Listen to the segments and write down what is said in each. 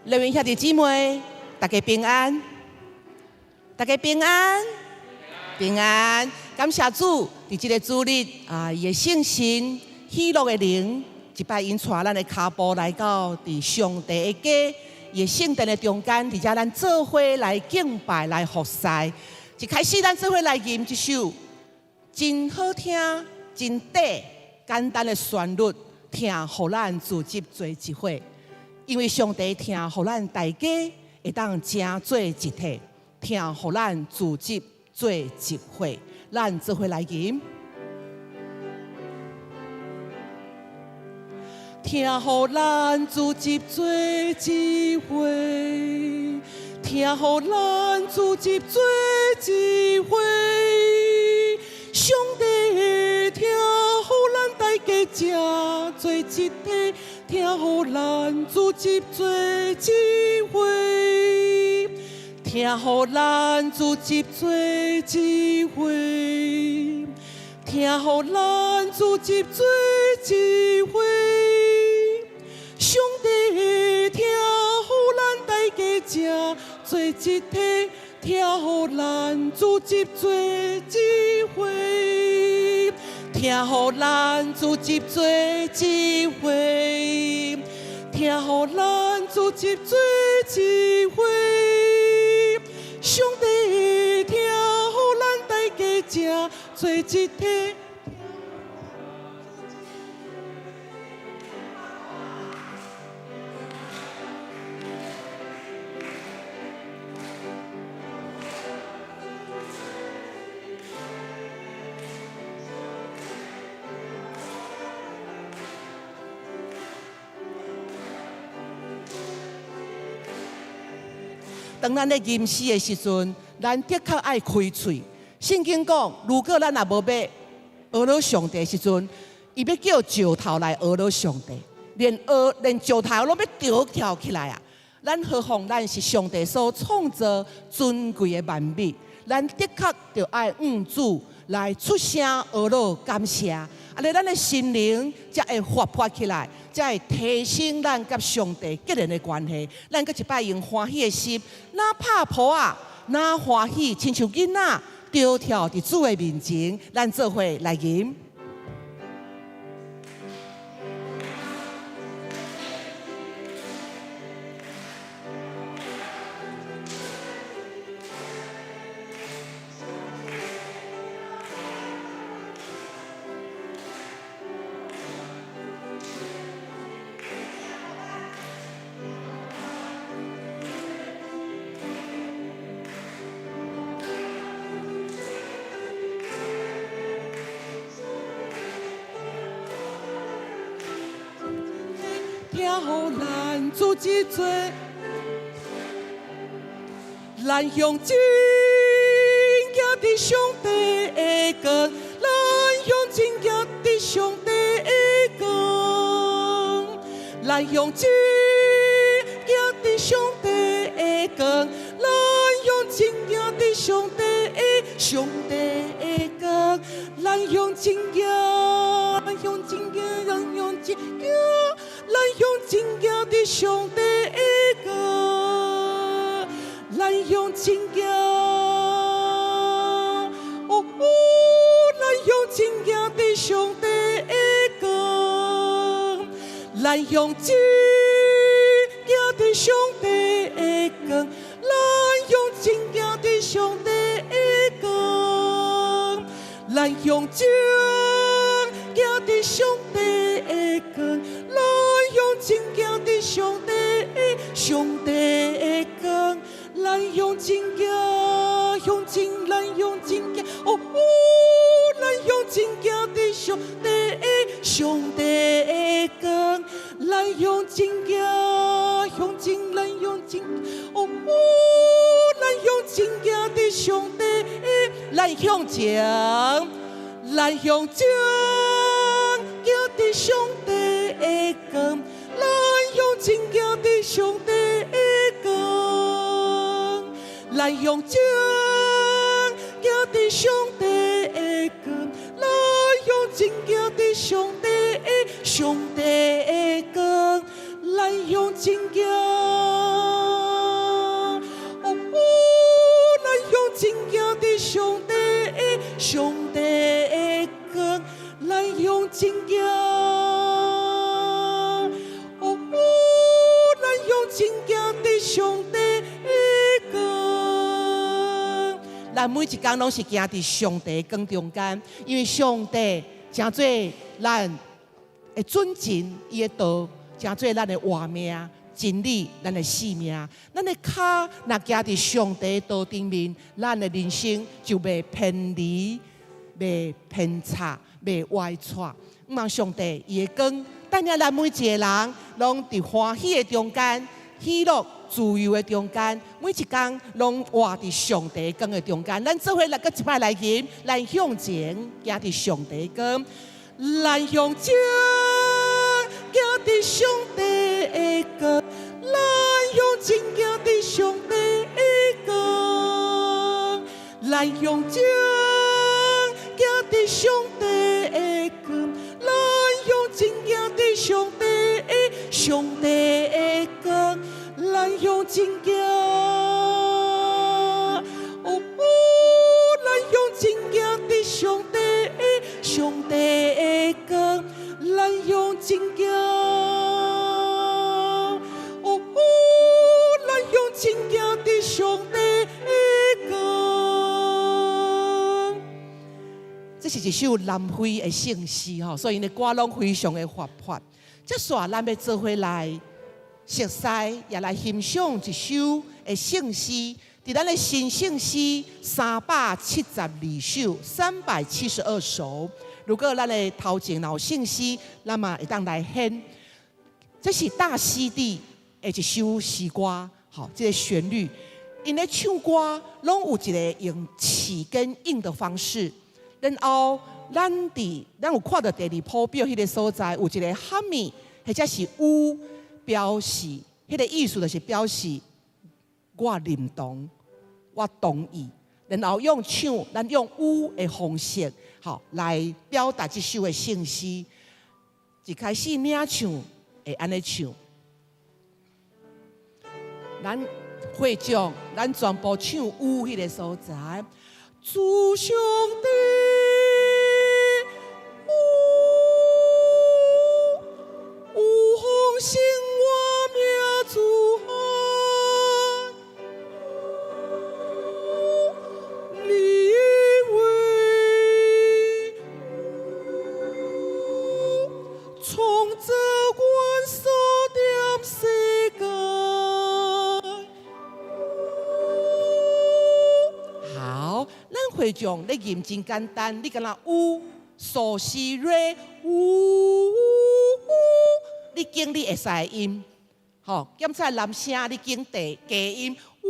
各位兄弟姊妹，大家平安，大家平安，平安。感謝主，佇這个主日啊，伊的聖神喜樂的靈，一擺𪜶帶咱的跤步來到佇上帝的家，伊的聖殿的中間，佇遮咱做伙來敬拜來服侍。一開始咱做伙來吟這首真好聽、真短、簡單的旋律，疼予咱組織做一伙。因為上帝疼予咱大家會當成做一體，疼予咱組織做一伙，咱做伙來吟。疼予咱組織做一伙，疼予咱組織做一伙，上帝疼予咱大家成做一體。疼予咱組織做一伙，疼予咱組織做一伙，疼予咱組織做一伙。上帝疼予咱大家成做一體，疼予咱組織做一伙。疼予咱組織做一伙，疼予咱組織做一伙。上帝疼予咱大家成做一體。當咱咧吟詩的時陣，咱的確愛開喙。聖經講，如果咱若無欲學了上帝的時陣，伊欲叫石頭來學了上帝，連學連石頭攏欲跳跳起來啊！咱何況咱是上帝所創造尊貴的萬物，咱的確著愛向主來出聲學了感謝，按呢咱的心靈才會活潑起來，才會提升咱佮上帝結連的關係。咱閣一擺用歡喜的心，若拍噗仔，若歡喜，親像囡仔跳跳佇主的面前，咱做伙來吟。疼予咱組織做，咱向前行佇上帝的光，咱向前行佇上帝的光，咱向前行佇上帝的光，咱向前行佇上帝的上帝的光，咱向前行，咱向前行，咱向前行，咱向前行佇上帝的光，咱向前行，哦哦，咱向前行佇上帝的光，咱向前行佇上帝的光，咱向前行佇上帝的光，咱向前行佇上帝的光，咱向前行佇上帝的上帝的光，咱向前行，向前，咱向前行，哦哦，咱向前行佇上帝的上帝的光，咱向前行，向前，咱向前，哦哦，咱向前行佇上帝的，咱向前，咱向前行佇上帝的光，咱向前行佇上帝的光，咱向前行佇上帝的光，咱向前行佇上帝的上帝的光，咱向前行。每一工攏是行佇上帝光中間，因為上帝成做咱的準繩，伊的道成做咱的活命真理，咱的性命。咱的跤若行佇上帝的道頂面，咱的人生就袂偏離、袂偏差、袂歪趖。毋望上帝伊的光帶領咱每一個人，攏佇歡喜的中間、喜樂自由的中間，每一工攏活佇上帝光的中間。咱做伙來閣一擺來吟，咱向前行佇上帝光，咱向前行佇上帝的光，咱向前行佇上帝的光，咱向前行佇上帝的光，咱向前行佇上帝的上帝的光，咱向前行，哦哦，咱向前行佇上帝的上帝的光，咱向前行，哦哦，咱向前行佇上帝的光。這是一首南非的聖詩吼，所以𪜶的歌攏非常的活潑。接紲咱欲做伙來熟悉，也來欣賞一首的聖詩，佇咱的新聖詩372首，372首。如果咱的頭前若有聖詩，咱嘛會當來獻。這是大溪地的一首詩歌，吼，這個旋律，𪜶咧唱歌攏有一個用起跟應的方式。然後，咱佇咱有看著第二譜表彼個所在，有一個哈密，或者是烏，表示彼個意思就是表示我認同，我同意。然後用唱，咱用烏的方式，吼來表達這首的聖詩。一開始領唱會按呢唱，咱會將咱全部唱烏彼個所在。主上帝，有有豐盛活命主愛，你的話創造阮所踮世界。好，咱會將咧吟真簡單，你敢若有嗦西瑞有，你揀你會使的音，吼，檢查男聲你揀低低音，有，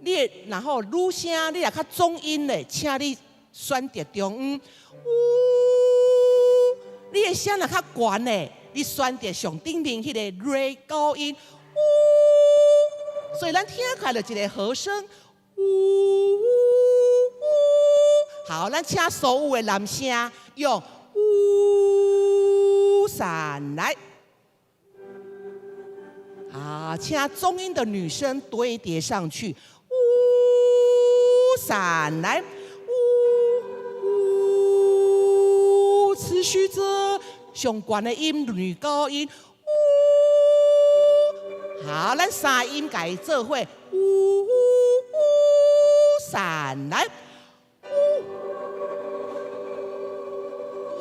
你會然後女聲你若較中音的，請你選擇中音，有，你的聲若較懸的，你選擇上頂面彼個瑞高音，有，所以咱聽起來就一個和聲，有有。好，咱請所有的男聲用烏傘來。啊，請中音的女生堆疊上去，烏傘來，烏烏，持續著上懸的音，女高音，烏。好，咱三音共伊做伙，烏烏傘來。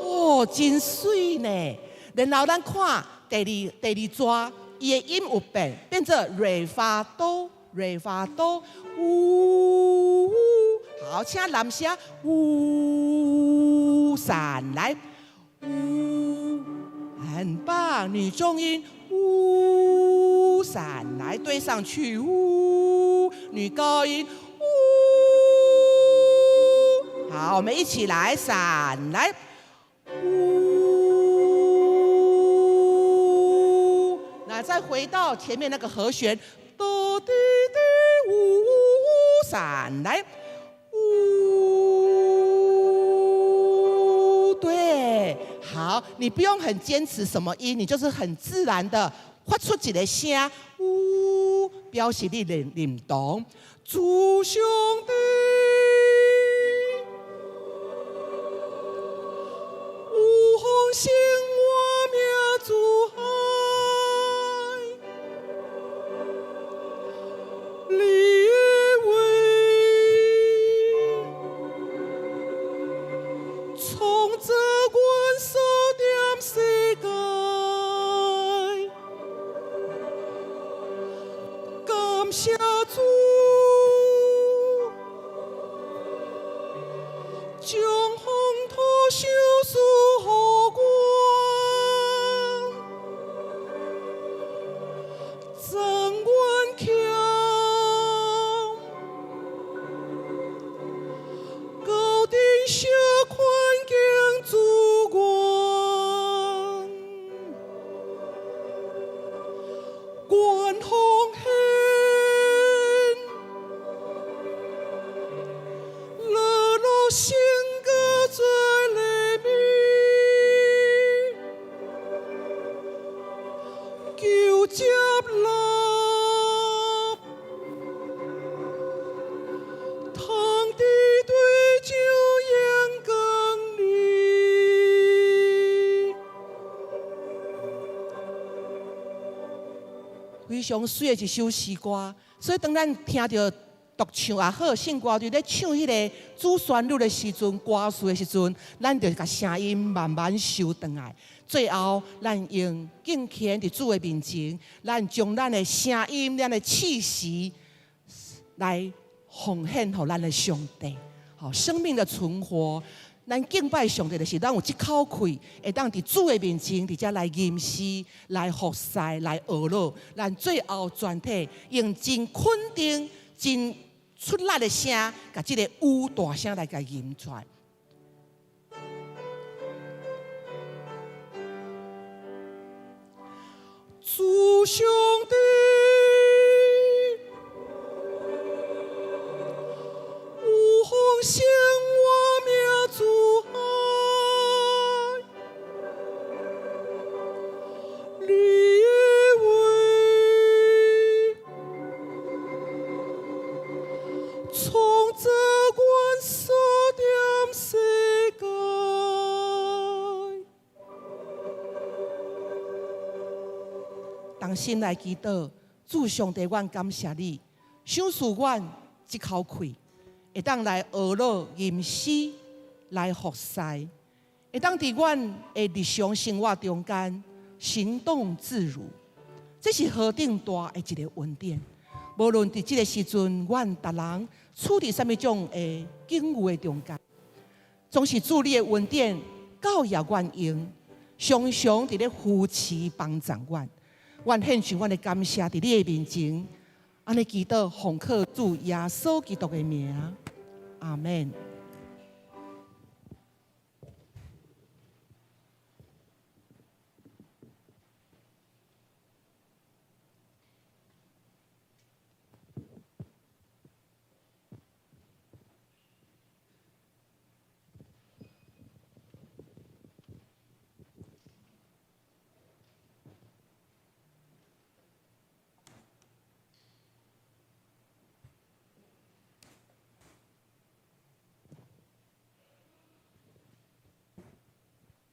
哦，真媠呢！然後咱看第二逝，伊的音有變，變做瑞發哆，瑞發哆，嗚。好，請男聲，嗚傘來，嗚，很棒，女中音，嗚傘來對上去，嗚，女高音，嗚。好，我們一起來傘來。嗚，那再回到前面那個和弦，哆滴滴嗚傘來，嗚，對，好，你不用很堅持什麼音，你就是很自然的發出一個聲，嗚，表示你認認同。主上帝。有豐盛活命主愛，你的話惜環境資源，願奉獻，樂樂聖歌做禮物，求接納。通佇對照陽光裡。非常媠的一首詩歌，所以當咱聽著獨唱也好，聖歌隊咧唱彼个主旋律的時陣，歌詞的時陣，咱就共聲音慢慢收轉來。最後，咱用敬虔佇主的面前，咱將咱的聲音、咱的氣息來奉獻予咱的上帝。好，生命的存活，咱敬拜上帝就是咱有這口氣，會當佇主的面前，佇遮來吟詩、來服侍、來呵咾。咱最後全體用真肯定、真出力的聲，共這个雨大聲來共吟出來。主上帝，有奉獻我命主愛，你的話創造阮所踮世界。同心來祈禱，主上帝，阮感謝你，賞賜阮這口氣，會當來呵咾吟詩，來服侍，會當佇阮的日常生活中間行動自如，這是何等大的一个恩典。無論佇這个時陣，阮逐人處佇啥物種的境遇的中間，總是主你的恩典教挹阮用，常常佇咧扶持幫助阮。阮獻上阮的感謝佇你的面前，按呢祈禱奉靠主耶穌基督的名，阿們。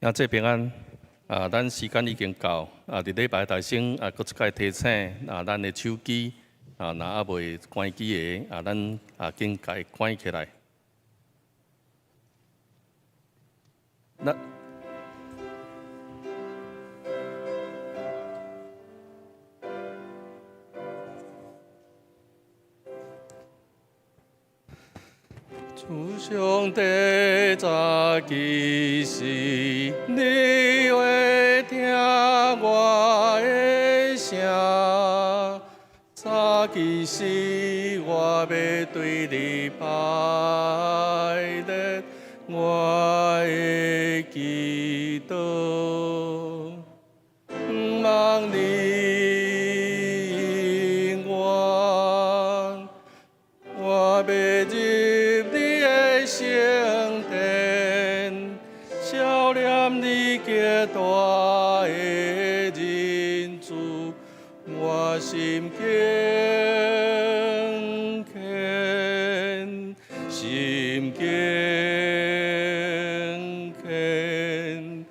兄姊平安，啊，咱時間已經到，啊，佇禮拜大聲啊，閣一擺提醒啊，咱的手機啊，若猶未關機的啊，咱啊緊共伊關起來。那。主上帝早幾時，你會聽我的聲？早幾時我欲對你排列我的祈禱，望你應允，我欲入你的聖殿，曉念你極大的仁慈，我心敬虔，心敬虔，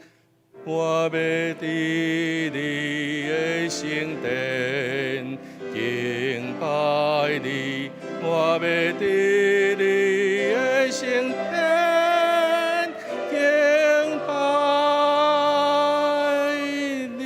我欲佇你的聖殿敬拜你，我欲佇你的聖殿敬拜你。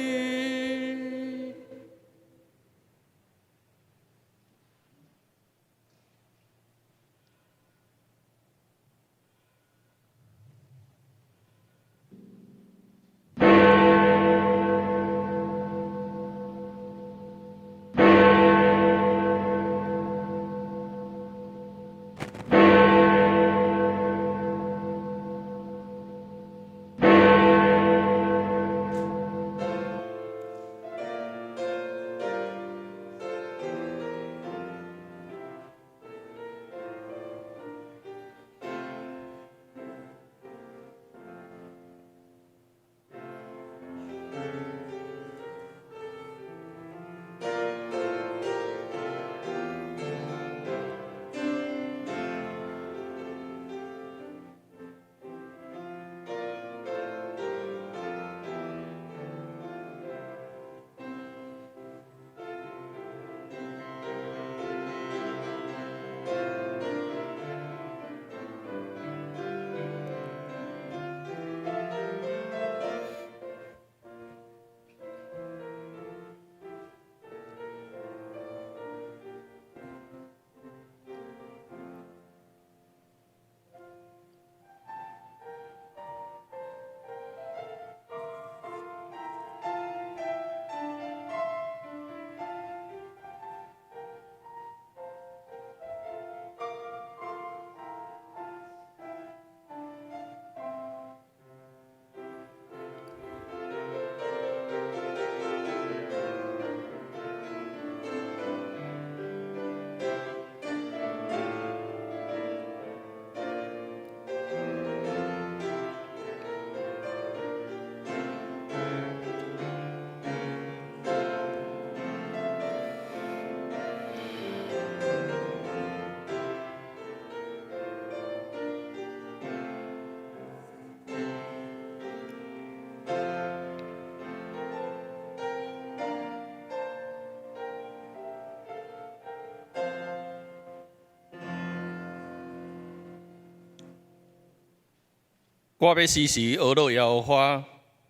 我欲時時呵咾耶和華，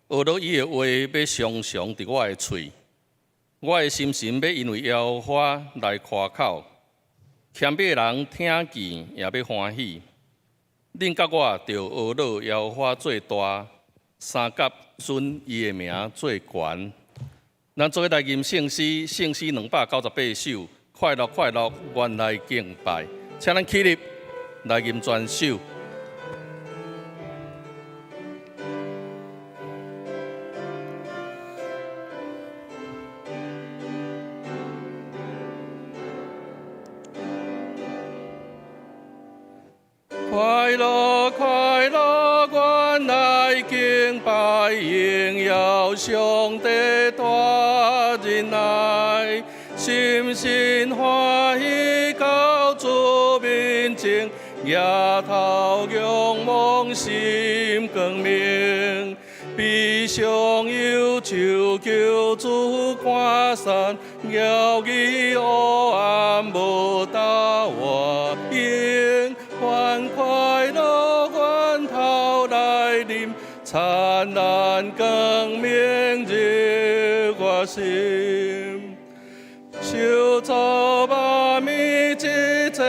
呵咾伊的話欲常常佇我的喙。我的心神欲因為耶和華來誇口，謙卑的人聽見也欲歡喜。恁佮我著呵咾耶和華做大，相佮尊伊的名做懸。咱做伙來吟聖詩，聖詩298首，快樂快樂，原來敬拜，請咱起立來吟全首。快樂快樂，原來敬拜，榮耀上帝大仁愛，心神歡喜到主面前，額頭仰望心光明，悲傷憂愁求主趕散，搖語黑暗無搭活用。願快樂源頭來臨，燦爛光明入我心。受造萬物一齊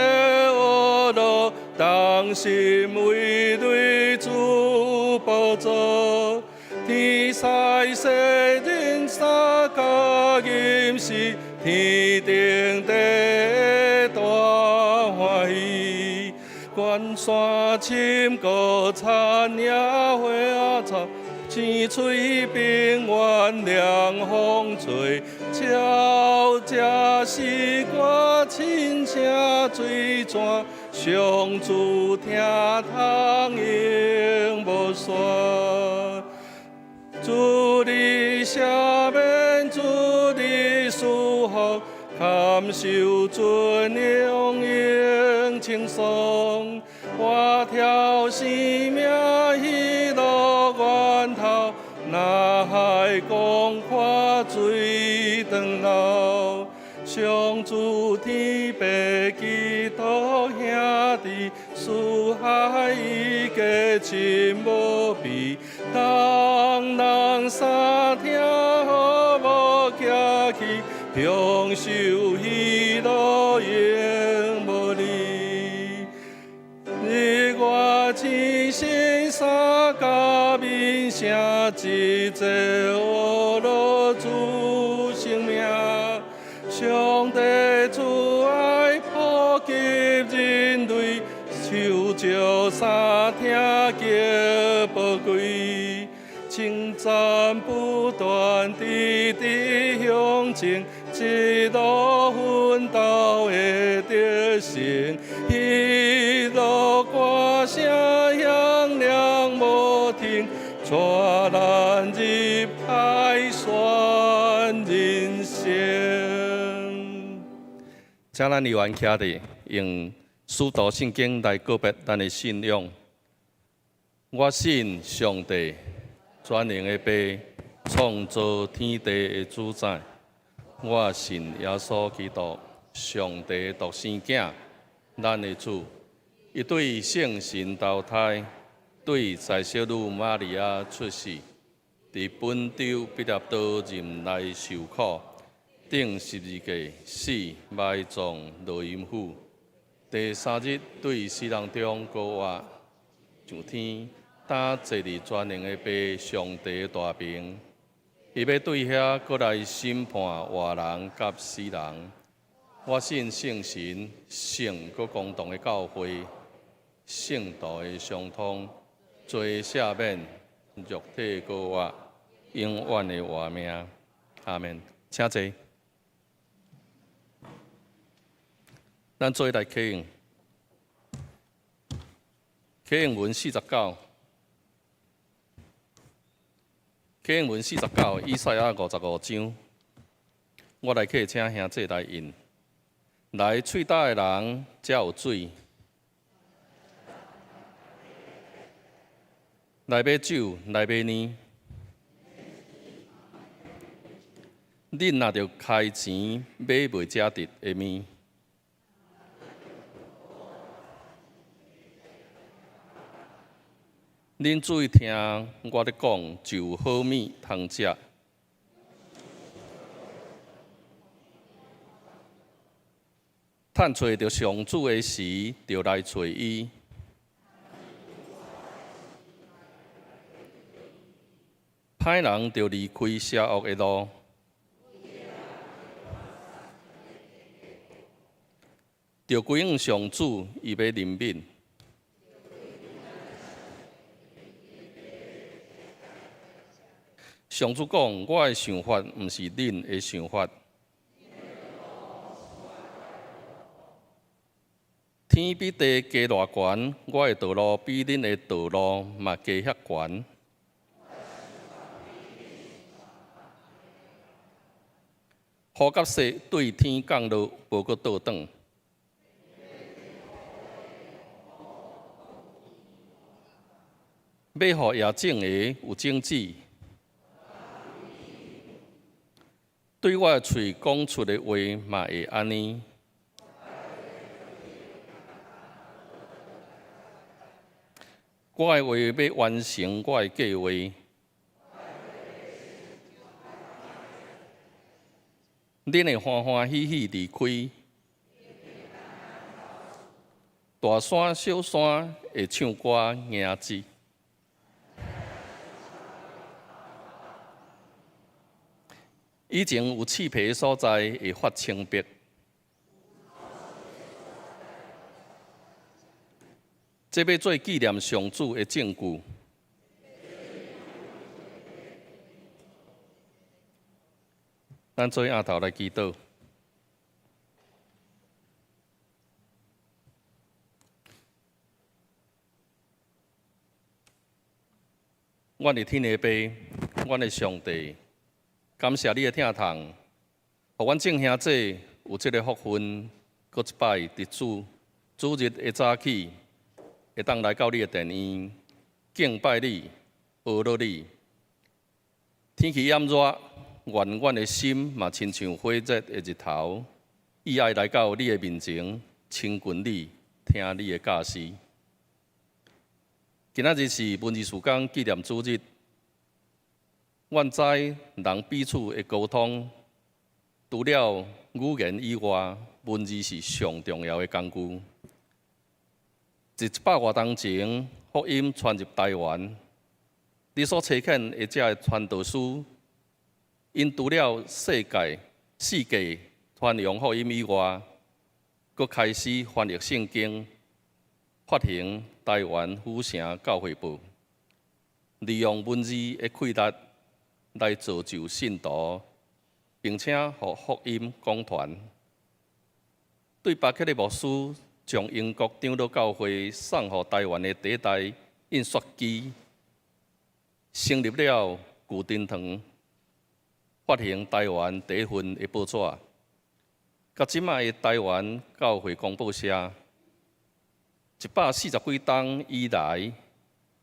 呵咾，同心為對主寶座。天使世人相佮吟詩，天頂地大歡喜。關山深谷田野花草，青翠平原涼風吹，鳥食詩歌親像水泉，上主聽通永無煞。主你赦免，主你賜福，堪受尊榮永稱頌。活跳生命喜樂源頭，若海廣闊水長流。上主天父基督兄弟，四海一家親無比。當人三聽和睦徛起，享受喜樂永無離。日月星辰相佮鳴聲，一齊呵咾主聖名。上帝慈愛普及人類，手足三聽極寶貴。稱讚不斷，直直向前，一路奮鬥會得勝。喜樂歌聲響亮無停，帶咱入凱旋人生。請咱猶原徛佇，用使徒信經來告別咱的信仰。我信上帝，全能的父，創造天地的主宰。我信耶穌基督，上帝獨生囝，咱的主。伊對聖神投胎，對在聖女瑪利亞出世，佇本丟彼拉多任內受苦，釘十字架死，埋葬落陰府。第三日對死人中復活，上天，擔坐佇全能的父上帝的大爿。伊欲對遐閣來審判活人佮死人。我信聖神，聖閣公同的教會，聖徒的相通，罪赦免，肉體復活，永遠的活命。阿們。請坐。咱做伙來啟應，啟應文49，啟應文49，以賽亞55章。我來客請兄弟來印。來喙焦的人才有水，來買酒，來買奶。恁若著開錢買袂食得的麵。恁注意聽我咧講，就有好物通食。趁揣著上主的時，就來揣伊。歹人著離開邪惡的路，著歸向上主，伊欲憐憫。上主講：我的想法毋是恁的想法。天比地高偌懸，我的道路比恁的道路嘛高遐懸。雨佮雪對天降落，無閣倒轉。欲予野種的有種子，對我的喙講出的話嘛會按呢。我的話欲完成我的計劃。恁會歡歡喜喜離開，大山小山會唱歌迎接。以前有刺皮的所在會發青白，這欲做紀念上主的證據。咱做阿頭來祈禱。阮的天的父，阮的上帝，感謝你的疼痛，予阮眾兄弟有這个福分，閣一擺佇主主日的早起，會當來到你的殿院敬拜你、學樂你。天氣炎熱，願阮的心嘛親像火熱的日頭，意愛來到你的面前，親近你，聽你的教示。今仔日是文字事工紀念主日，阮知人彼此的溝通，除了語言以外，文字是上重要的工具。自100外冬前，福音傳入台灣，你所差遣的這个傳道師，𪜶除了世界四界傳揚福音以外，閣開始翻譯聖經，發行台灣府城教會報，利用文字的氣力來造就信徒，並且予福音廣傳。對巴克的牧師將英國長老教會送予台灣的第一台印刷機，成立了舊丁堂，發行台灣第一份的報紙，佮這擺的台灣教會公報社，140幾冬以來，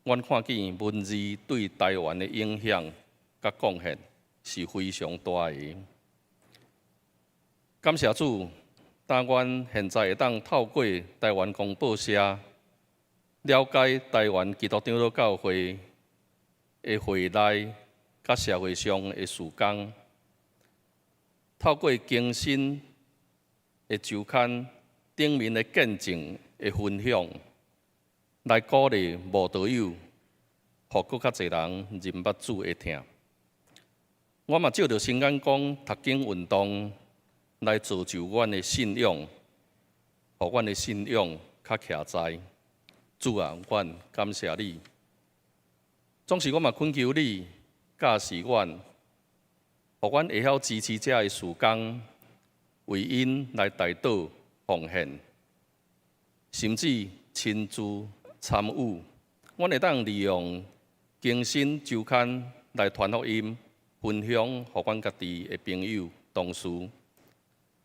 阮看見文字對台灣的影響佮貢獻是非常大的。感謝主，當阮現在會當透過台灣公報社了解台灣基督長老教會的會內佮社會上的事工，透過更新的週刊頂面的見證的分享，來鼓勵慕道友，予閣較濟人認捌主的疼。我嘛藉著新眼光讀經運動來造就阮的信仰，予阮的信仰較徛在。主啊，阮感謝你。總是我嘛懇求你教示阮，予阮會曉支持這个事工，為𪜶來代禱奉獻，甚至親自參與。阮會當利用更新週刊來傳福音，分享予阮家己的朋友、同事，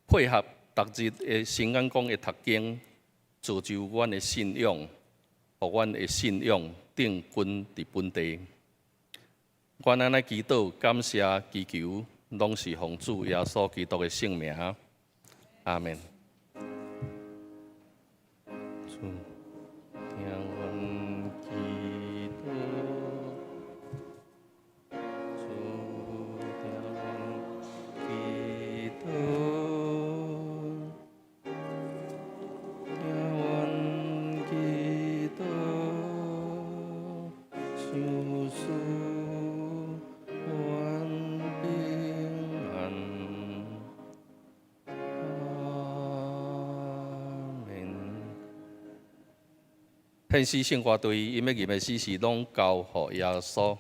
配合逐日的新眼光的讀經，造就阮的信仰，予阮的信仰定根佇本地。阮按呢祈禱、感謝、祈求，攏是奉主耶穌基督的聖名。阿們。主，聽阮祈禱。事願平安。阿們。天使聖歌隊，𪜶欲吟的詩是攏交予耶穌。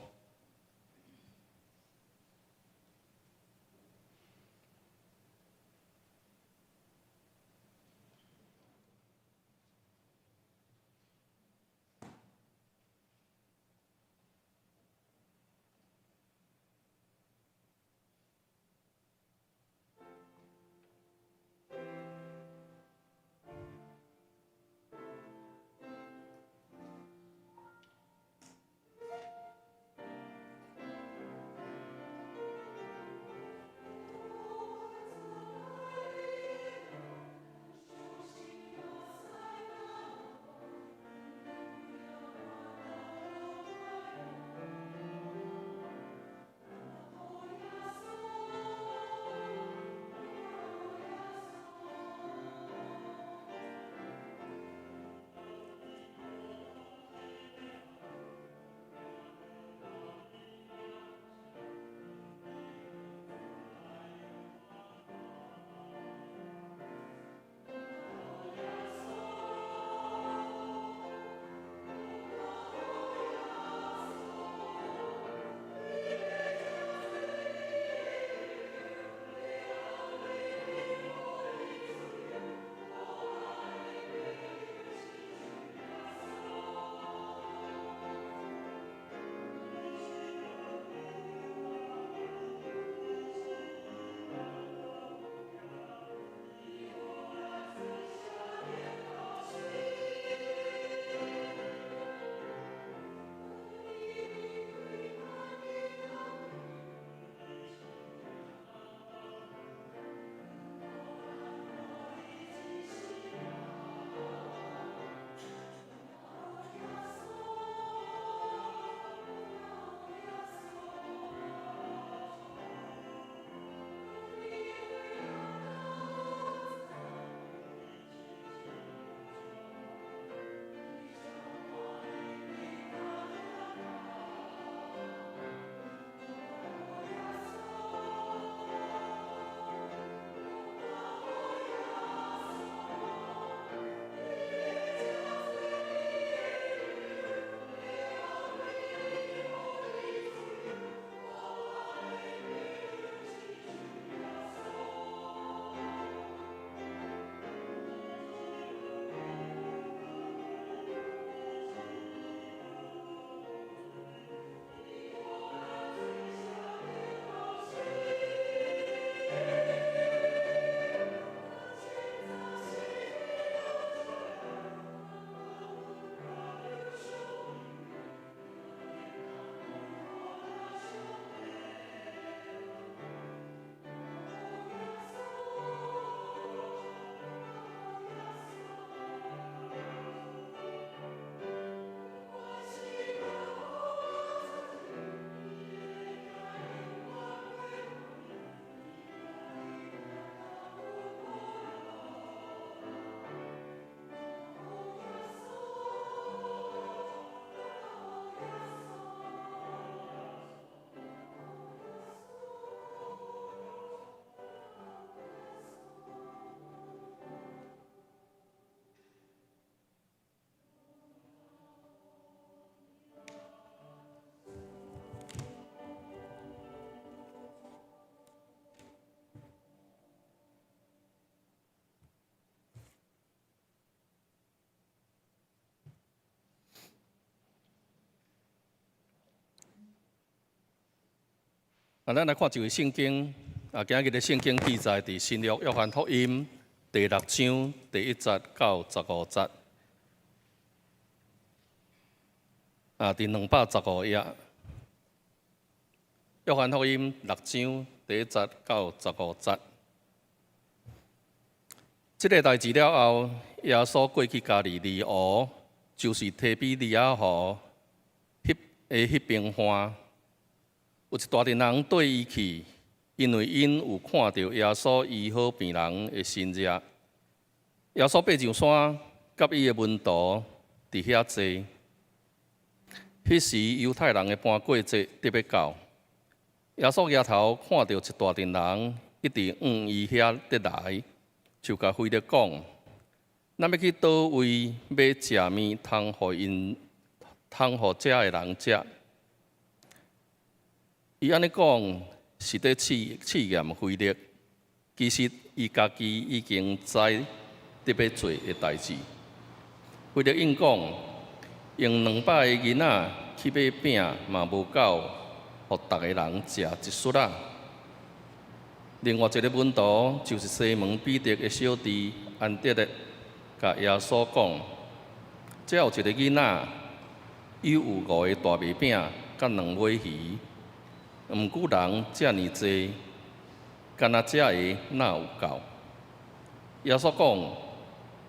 啊，咱來看一位聖經，啊，今日的聖經記載佇新約約翰福音第六章第一節到十五節，啊，佇215頁。約翰福音六章第一節到十五節，這个代誌了後，耶穌過去加利利湖，就是提比利亞湖，彼的彼邊岸。有一大陣人綴伊去，因為𪜶有看著耶穌醫好病人的神蹟。耶穌爬上山，佮伊的門徒佇遐坐。彼彼時猶太人的盤過節得欲到，耶穌舉頭看著一大陣人一直向伊遐得來，就共腓力講：咱欲去佗位買食物，通予𪜶，通予遮的人食。伊按呢講是咧試試驗腓力，其實伊家己已經知得欲做的代誌。腓力應講：用200个銀仔去買餅嘛無夠，予逐个人食一撮仔。另外一个門徒就是西門彼得的小弟安德烈，共耶穌講：遮有一个囡仔，伊有五个大麥餅佮兩尾魚，毋過人遮爾濟，干焦這个哪有夠？耶穌講：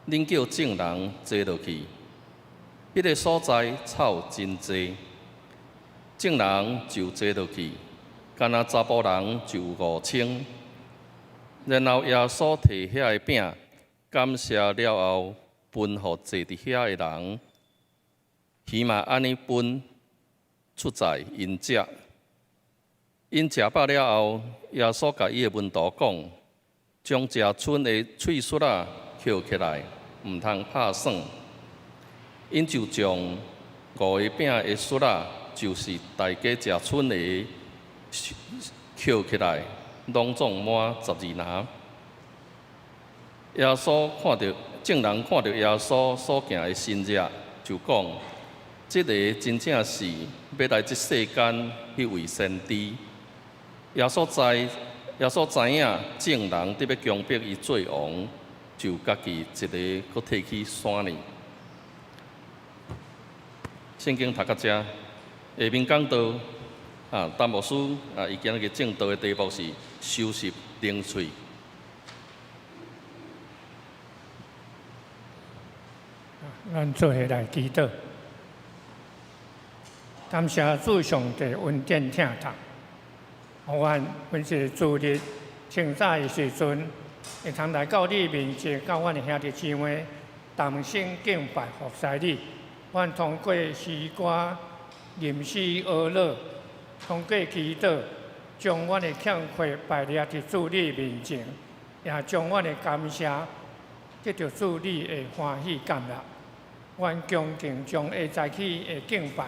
恁叫眾人坐落去。彼个所在草真濟，眾人就坐落去，干焦查埔人就有5000。然後耶穌提遐个餅，感謝了後，分予坐佇遐的人，魚嘛按呢分出在𪜶食。𪜶食飽了後，耶穌共伊的門徒講：將食賰的碎屑仔抾起來，毋通拍散。𪜶就將五个餅的屑仔，就是大家食賰的，抾起來，攏總滿12籃。耶穌看著眾人看著耶穌所行的神跡，就講：這个真正是欲來這世間彼位先知。耶穌知影眾人得欲強迫伊做王，就家己一个閣退去山裡。聖經讀到遮，下面講道啊，陳牧師啊，伊今日個證道的題目是收拾零碎。咱做伙來祈禱，感謝主上帝恩典疼痛，予阮每一个主日清早的時陣，會通來到你面前，佮阮的兄弟姊妹同心敬拜服侍你。阮通過詩歌、吟詩歌樂，通過祈禱，將阮的欠缺擺列佇主你面前，也將阮的感謝得著主你的歡喜感納。阮恭敬將下早起的敬拜，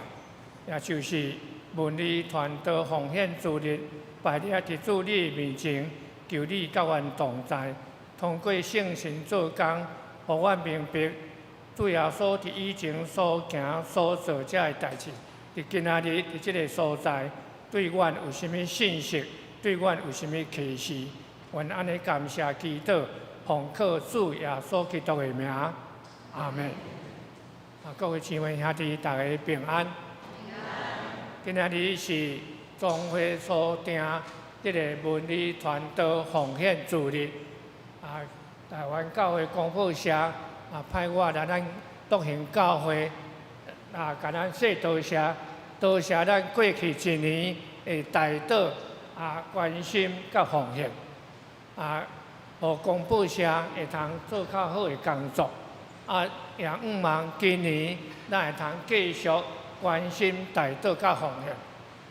也就是文理傳道奉獻主日擺列佇主你面前，求你佮阮同在，通過聖神做工，予阮明白主耶穌佇以前所行所做這个代誌，佇今仔日佇這个所在，對阮有啥物信息？對阮有啥物啟示？阮按呢感謝祈禱，奉靠主耶穌基督的名，阿們。啊，各位姊妹兄弟，大家平安。今仔日是總會所訂這个文理傳道奉獻主日。啊，台灣教會公報社啊，派我來咱獨行教會啊，共咱說多謝，多謝咱過去一年的代禱啊、關心佮奉獻啊，予公報社會通做較好的工作啊，也向望今年咱會通繼續關心代禱佮奉獻。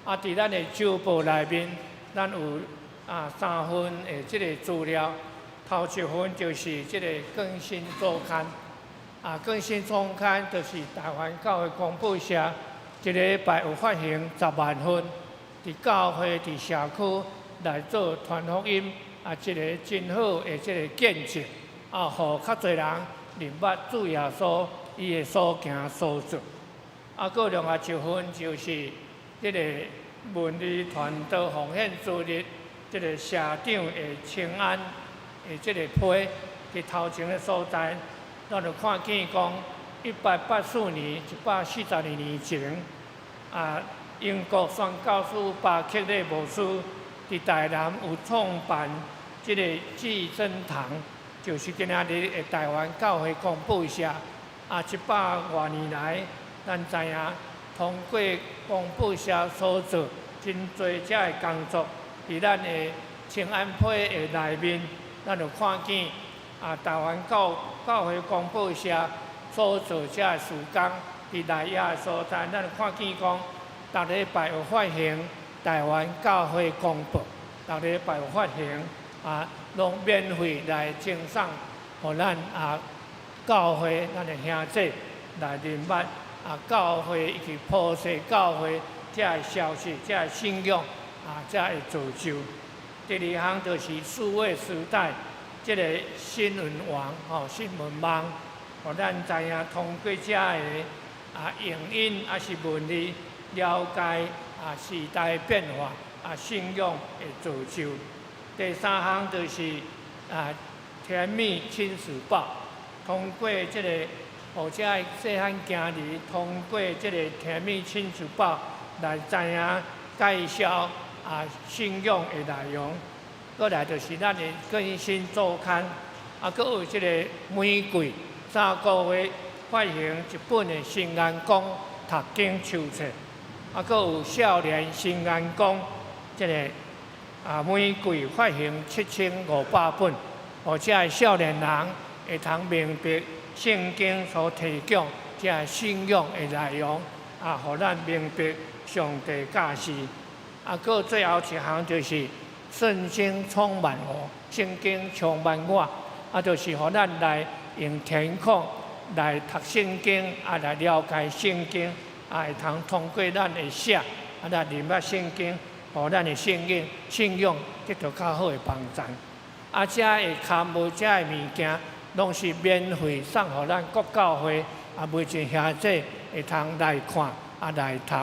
啊，佇咱的週報內面，咱有啊三份的這個資料。頭一份就是這個更新週刊，啊，更新週刊就是台灣教會公報社一禮拜有發行10萬份，佇教會、佇社區來做傳福音，啊，一个真好的這個見證，啊，予較濟人認捌主耶穌伊的所行所做。啊，閣另外一份就是這個文理傳道奉獻主日，這個社長的請安的這个批，佇頭前的所在，咱就看見講，184年，142年前，啊，英國宣教師巴克禮牧師佇台南有創辦這个至真堂，就是今仔日的台灣教會公報社。啊，100外年來，咱知影通過公報社所做真濟遮的工作，佇咱的請安批的內面，咱就看見啊，台灣教會公報社所做這个事工，佇內亞的所在，咱看見講，逐禮拜有發行台灣教會公報，逐禮拜有發行啊，攏免費來贈送，予咱啊教會咱的兄弟來認捌啊教會以及普世教會這个消息、這个信仰啊，才會造就。第二項就是數位時代，這个新聞網吼，新聞網，予咱知影通過這个啊影音抑是文字了解啊時代變化啊信仰的造就。第三項就是啊甜蜜親子報，通過這個予這个細漢囝兒通過這個甜蜜親子報來知影介紹啊信仰的內容。閣來就是咱的更新週刊，啊，閣有這個每季3個月發行一本的新眼光讀經手冊，啊，閣有少年新眼光這個啊每季發行7500本，予這个少年人會通明白聖經所提供這个信仰的內容，啊，予咱明白上帝教示。啊，閣最後一項就是聖經充滿我，聖經充滿我，啊，就是予咱來用填空來讀聖經，啊，來了解聖經，啊，會通通過咱的寫，啊，來認捌聖經，予咱的信仰信仰得到較好的幫助。啊，這个刊物，這个物件，攏是免費送予咱各教會，啊，每一兄弟會通來看，啊，來讀。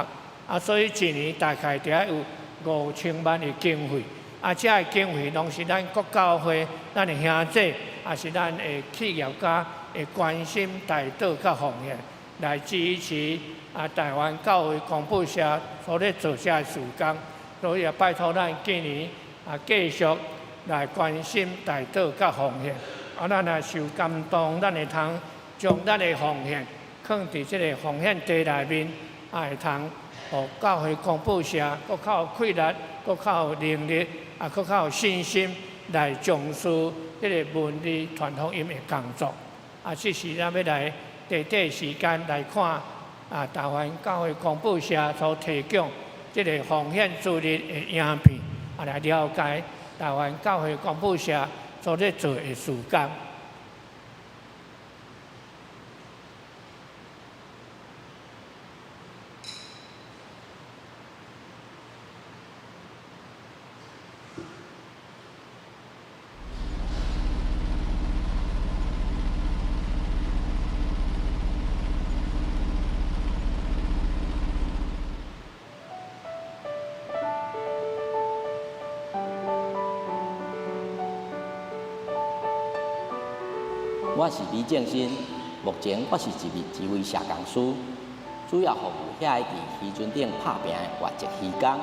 啊，所以一年大概著愛有5000萬的經費。啊，這个經費攏是咱各教會、咱的兄弟，也是咱的企業家會關心代禱佮奉獻，來支持啊台灣教會公報社所咧做這个事工。所以也拜託咱今年啊繼續來關心代禱佮奉獻。啊，咱若受感動，咱會通將咱的奉獻囥佇這个奉獻袋內面，啊會通予教會公報社閣較有氣力，閣較有能力，啊，閣較有信心來從事這个文字傳福音的工作。啊，這時咱欲來短短時間來看啊，台灣教會公報社所提供這个奉獻主日的影片，啊，來了解台灣教會公報社所咧做的事工。我是李正新，目前我是一位一位社工師，主要服務遐个佇漁船頂拍拚的外籍漁工。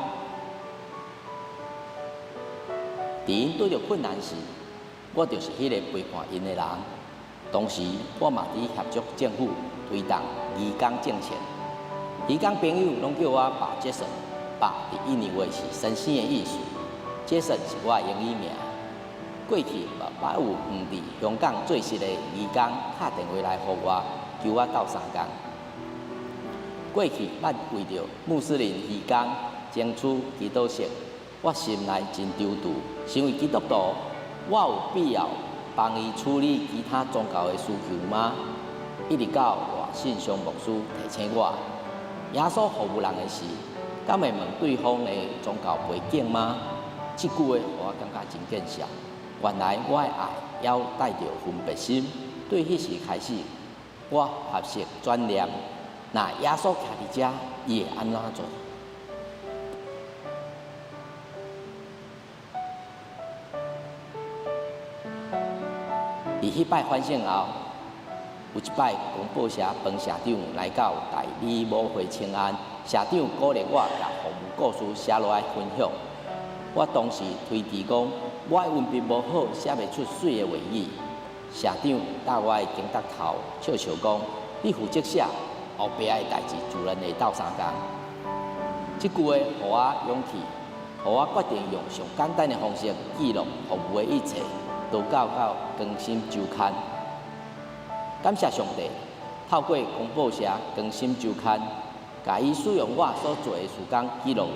佇𪜶拄著困難時，我就是彼个陪伴𪜶的人。同時，我嘛佇協助政府推動漁工政策。漁工朋友攏叫我爸傑森，爸佇印尼話是先生的意思，傑森是我的英語名。過去嘛捌有遠佇香港做事的漁工敲電話來予我，求我鬥相共。過去捌為著穆斯林漁工爭取祈禱室，我心內真躊躇。身為基督徒，我有必要幫伊處理其他宗教的需求嗎？一直到賴信祥牧師提醒我，耶穌服務人的時，敢會問對方的宗教背景嗎？這句話予我感覺真見笑。原來我的愛猶帶著分別心。對彼時開始，我學習轉念。若耶穌徛佇遮，伊會按怎做？佇彼擺反省後，有一擺公報社彭社長來到大理母會請安，社長鼓勵我共服務故事寫落來分享。我當時推辭講，我的文筆無好，寫袂出媠的話語。社長搭我的肩胛頭，笑笑講：你負責寫，後壁的代誌自然會鬥相共。這句話予我勇氣，予我決定用上簡單的方式記錄服務的一切，都到到更新週刊。感謝上帝，透過公報社更新週刊，共伊使用我所做的事工記錄落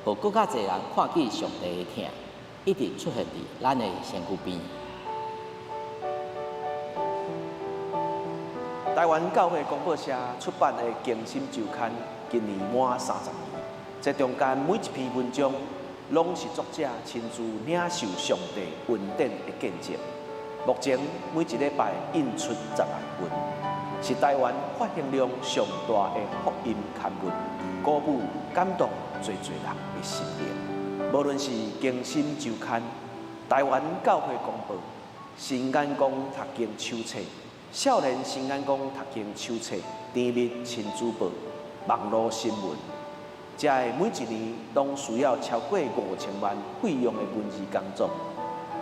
來，予閣較濟人看見上帝的疼，一直出現佇咱的身軀邊。台灣教會公報社出版的《更新週刊》今年滿30年，這中間每一篇文章，攏是作者親自領受上帝恩典的見證。目前每一禮拜印出10萬份，是台灣發行量上大的福音刊物，鼓舞感動濟濟人的心靈。無論是《更新週刊》、台灣教會公報、新眼光讀經手冊、少年新眼光讀經手冊、甜蜜親子報、網路新聞，這个每一年攏需要超過5000萬費用的文字工作，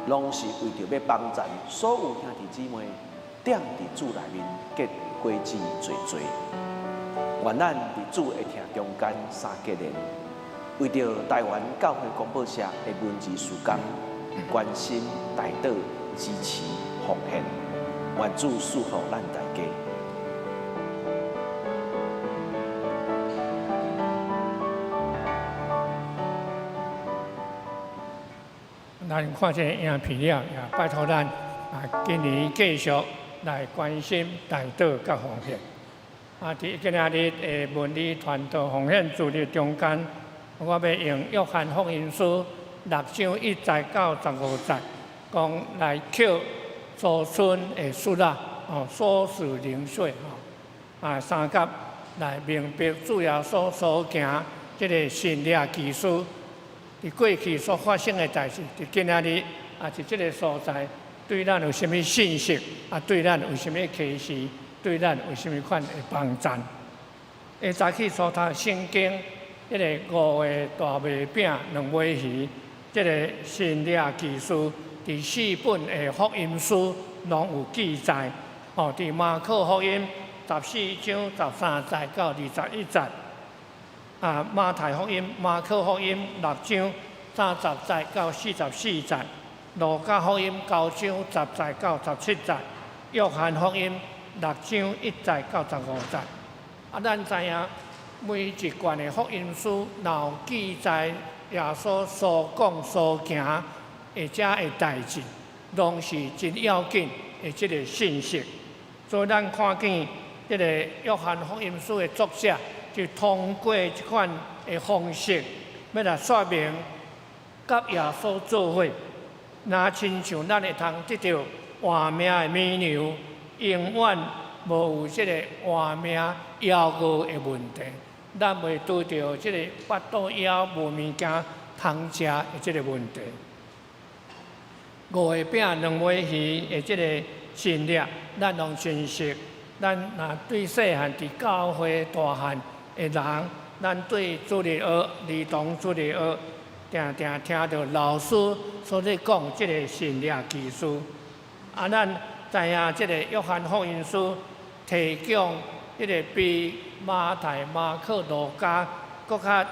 攏是為著欲幫贊所有兄弟姊妹踮佇主內面結果子濟濟。願咱佇主的疼中間三結連，為著台灣教會公報社的文字事工，關心、代禱、支持、奉獻，願主賜福咱大家。咱看這个影片了，也拜託咱啊，今年繼續來關心代禱佮奉獻。啊，佇今仔日的文字傳道奉獻主日中間，我欲用約翰福音書六章1節到15節，講來抾祖孫的術仔，哦，鎖匙零碎吼，啊，三甲來明白主耶穌所行這个神蹟奇事。佇過去所發生的代誌，佇今仔日啊，佇這个所在，對咱有啥物信息？啊，對咱有啥物啟示？對咱有啥物款的幫贊？下早起所讀聖經，彼个五个大麥餅兩尾魚，這个神蹟奇事，佇四本的福音書攏有記載。哦，佇馬可福音14章13節到21節。啊，馬太福音、馬可福音六章30節到44節，路加福音9章10節到17節，約翰福音六章1節到15節。啊，咱知影每一卷的福音書，若有記載耶穌所講所行的這个代誌，攏是真要緊的這个信息。所以咱看見這个約翰福音書的作者，就通過這款的方式，欲來說明佮耶穌做伙，若親像咱會通得著活命的綿羊，永遠無有這个活命枵餓的問題，咱袂拄著這个腹肚枵無物件通食的這个問題。五個餅兩尾魚的這個神蹟，咱攏真熟。咱若對細漢佇教會大漢的人，咱對主日學、兒童主日學，定定聽著老師所咧講這个神蹟奇事。啊，咱知影這个約翰福音書提供彼个比馬太、馬可、路加閣較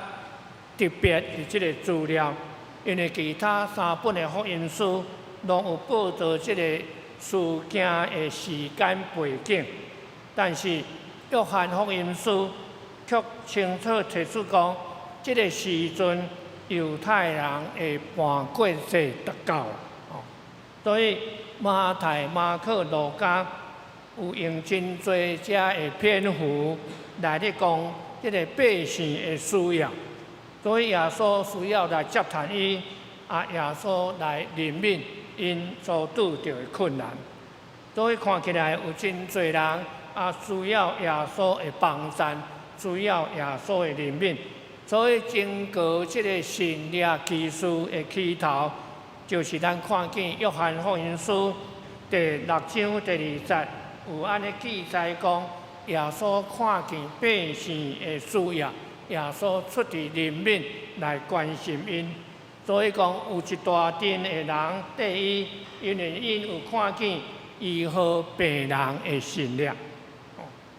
特別的這个資料，因為其他三本的福音書攏有報導這個事件的時間背景，但是約翰福音書卻清楚提出講，這个時陣猶太人的叛國節就到了，所以馬太、馬可、路加有用真濟遮的篇幅來咧講這个百姓的需要，所以耶穌需要來接談伊，啊，耶穌來憐憫𪜶所拄著的困難，所以看起來有真濟人啊需要耶穌的幫贊，需要耶穌的憐憫，所以整個這个神蹟奇事的起頭，就是咱看見約翰福音書第六章第2節有按呢記載講，耶穌看見百姓的需要，耶穌出佇憐憫來關心𪜶。所以講有一大陣的人綴伊，因為𪜶有看見醫好病人的神蹟。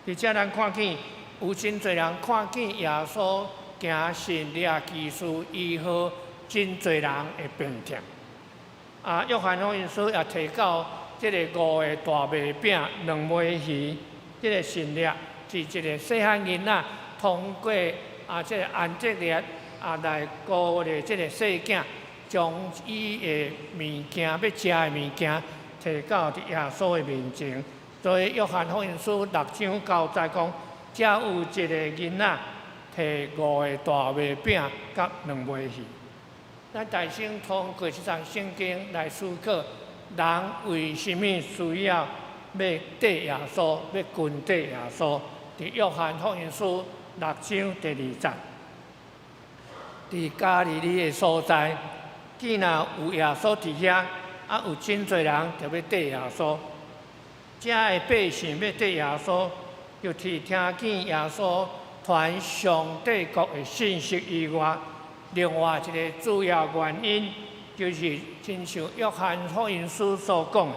而且咱看見有真濟人看見耶穌行神蹟奇事醫好真濟人的病痛。啊，約翰福音書也提到這个五个大麥餅兩尾魚，這个神蹟是一个細漢囡仔通過啊，這个安德烈啊來鼓勵這个細囝，將伊的物件欲食的物件提到佇耶穌的面前。所以約翰福音書六章九節講，遮有一个囡仔提五个大麥餅佮兩尾魚。咱大先通過這節聖經來思考，人為啥物需要欲綴耶穌，欲跟綴耶穌？佇約翰福音書六章第二節，佇加利利的所在，見若有耶穌佇遐，啊有真濟人就欲綴耶穌。遮的百姓欲綴耶穌，就佇聽見耶穌傳上帝國的信息以外，另外一个主要原因，就是親像約翰福音書所講的，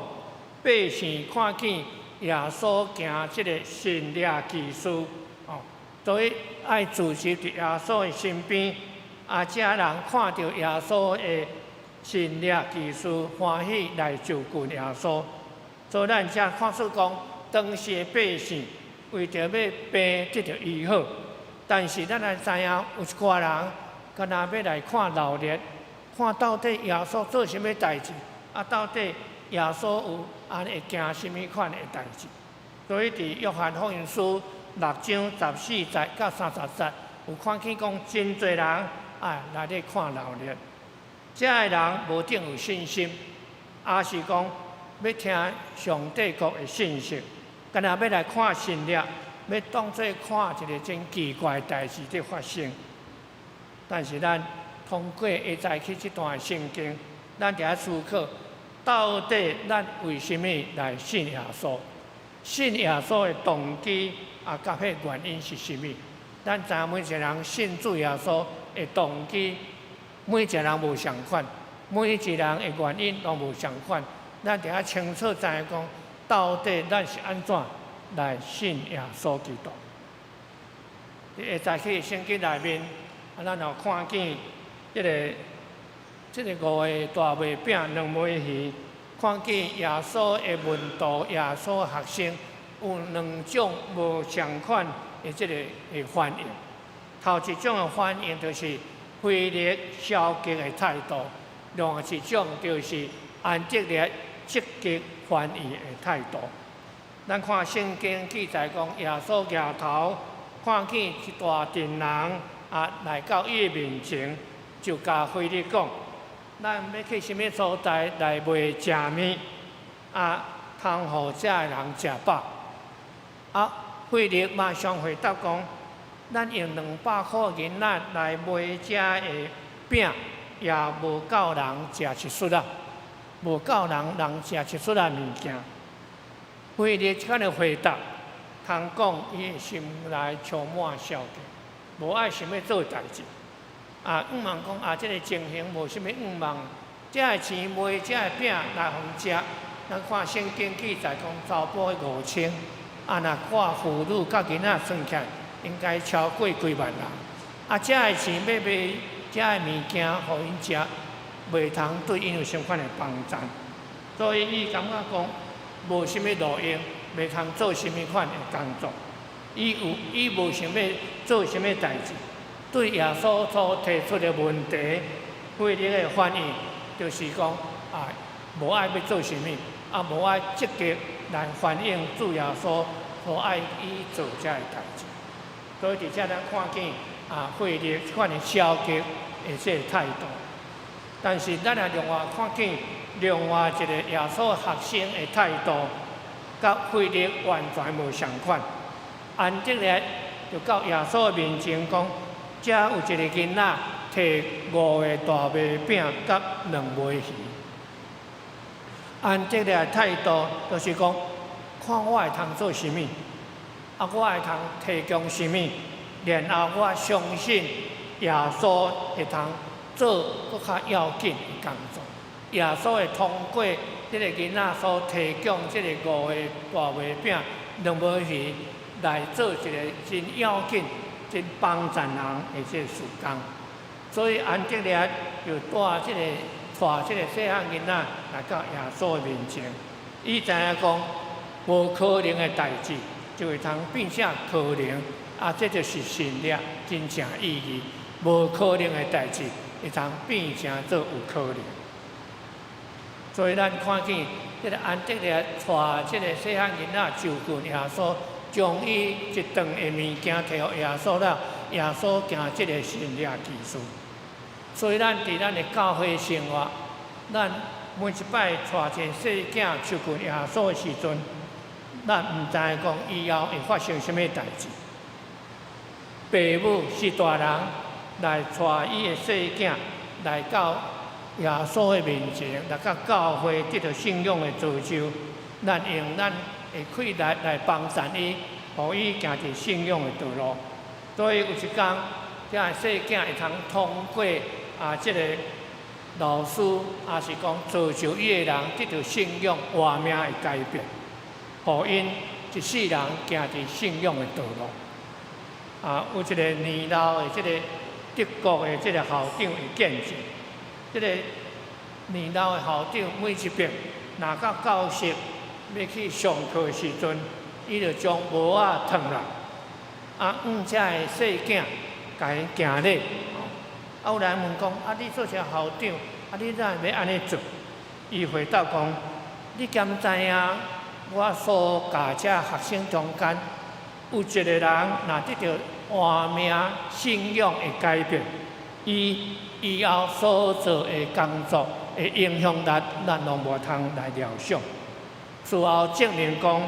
百姓看見耶穌行這个神蹟奇事，哦，所以愛聚集佇耶穌的身邊，啊，遮人看著耶穌的神蹟奇事，歡喜來就近耶穌。所以咱遮看出講，當時的百姓為著欲病得著醫好，但是咱來知影有一寡人，敢若欲來看鬧熱，看到底耶穌做啥物代誌，啊，到底耶穌有按呢會行啥物款的代誌。所以佇約翰福音書六章十四節到三十節，有看見講真濟人啊來咧看鬧熱，遮的人無定有信心，抑是講欲聽上帝國的信息，敢若欲來看神蹟，欲當做看一个真奇怪的代誌佇發生。但是咱通過下早起這段聖經，咱著愛思考，到底咱為啥物來信耶穌？信耶穌的動機啊，佮彼原因是啥物？咱知影每一个人信主耶穌的動機，每一个人無仝款，每一個人的原因攏無仝款。咱著愛清楚知影講，到底咱是按怎來信耶穌基督？佇下早起聖經內面，啊，咱有看見這个五个大麥餅兩尾魚，看見耶穌的門徒、耶穌學生有兩種無仝款的這个的反應。頭一種的反應就是腓力消極的態度，另外一種就是安德烈積極歡迎的態度。咱看聖經記載講，耶穌舉頭看見一大陣人啊來到伊的面前，就共腓力講：咱欲去啥物所在來買食物？啊，通予遮的人食飽。啊，腓力馬上回答講：咱用200箍銀仔來買遮的餅，也無夠人食一撮仔，無夠人食一撮仔物件。腓力這款的回答，通講伊的心內充滿消極，無愛想欲做代誌。啊，向望講啊，這个情形無啥物向望，遮的錢買遮的餅來予𪜶食。咱看聖經記載講，查埔5000，啊，若看婦女佮囡仔算起來，應該超過幾萬人。啊，遮的錢欲買遮的物件予𪜶食，袂通對𪜶有啥款的幫助。所以伊感覺講無啥物路用，袂通做啥物款的工作。伊無想欲做啥物代誌。對耶穌所提出的問題，腓力的反應就是講啊，無愛欲做啥物，啊，無愛積極來反映主耶穌所愛伊做遮的代誌。所以佇遮咱看見啊，腓力這款的消極的這个態度。但是咱也另外看見另外一个耶穌學生的態度，佮腓力完全無仝款。安德烈就到耶穌的面前講：遮有一个囡仔提五个大麥餅佮兩尾魚。安德烈的態度就是講，看我會通做啥物，啊，我會通提供啥物，然後我相信耶穌會通做閣較要緊的工作。耶穌會通過這个囡仔所提供這个五个大麥餅、兩尾魚，來做一个真要緊、真幫助人的這个事工。所以安德烈就帶這个細漢囡仔來到耶穌的面前，伊知影講無可能的代誌，就會通變成可能。啊，這就是神蹟真正意義，無可能的代誌，會通變成做有可能。所以咱看見這个安德烈帶這个細漢囡仔就近耶穌，將伊一頓的物件提予耶穌了，耶穌行這个神蹟奇事。所以咱佇咱的教會生活，咱每一擺帶一个細囝就近耶穌的時陣，咱毋知影講以後會發生啥物代誌。爸母是大人來帶伊的細囝來到耶穌的面前，來到教會得著信仰的造就，咱用咱的氣力來幫贊伊，予伊行佇信仰的道路。所以有一天，這个細囝會通通過啊，這个老師，抑是講造就伊的人，得著信仰活命的改變，予𪜶一世人行佇信仰的道路。啊，有一个年老的這个德國的這个校長的見證，這个年老的校長每一遍若到教室欲去上課的時陣，伊就將帽仔脫落，啊，向遮的細囝共𪜶行禮。啊，有人問講：啊，你做啥校長？啊，你哪會欲按呢做？伊回答講：你敢知影我所教這學生中間有一個人，若得著活命信仰的改變，伊以後所做的工作的影響力，咱攏無通來料想。事後證明講，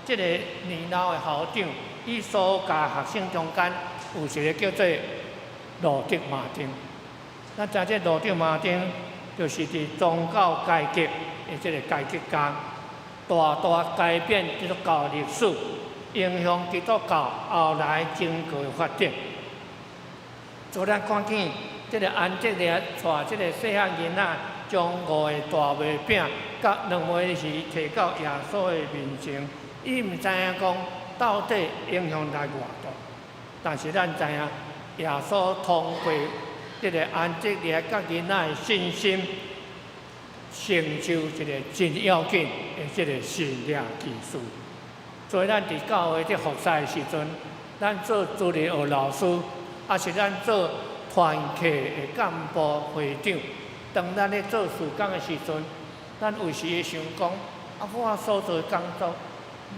這个年老的校長，伊所教學生中間有一个叫做路德馬丁。咱知這路德馬丁就是佇宗教改革的這个改革家，大大改變基督教歷史，影響基督教後來整個的發展。所以咱看見這个安德烈帶這个細漢囡仔，將五个大麥餅佮兩枚魚提到耶穌的面前，伊毋知影講到底影響力偌大，但是咱知影耶穌通過這个安德烈佮囡仔的信心，成就一个真要緊的這个神蹟奇事。所以咱佇教會佇服侍的時陣，咱做主日學老師，抑是咱做團契的幹部會長，當咱咧做事工的時陣，咱有時會想講：啊，我所做的工作，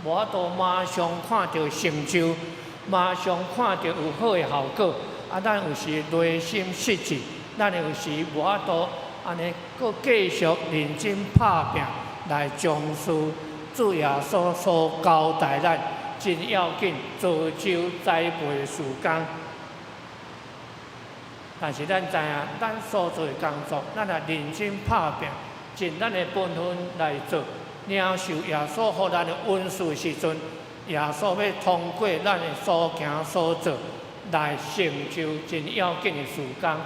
無法度馬上看著成就，馬上看著有好的效果。啊，咱有時內心失志，咱有時無法度按呢，閣繼續認真拍拚來從事主耶穌所交代咱真要緊造就栽培的事工。但是咱知影，咱所做的工作，咱若認真拍拚，盡咱的本分來做，領受耶穌予咱的恩賜時陣，耶穌欲通過咱的所行所做來成就真要緊的事工。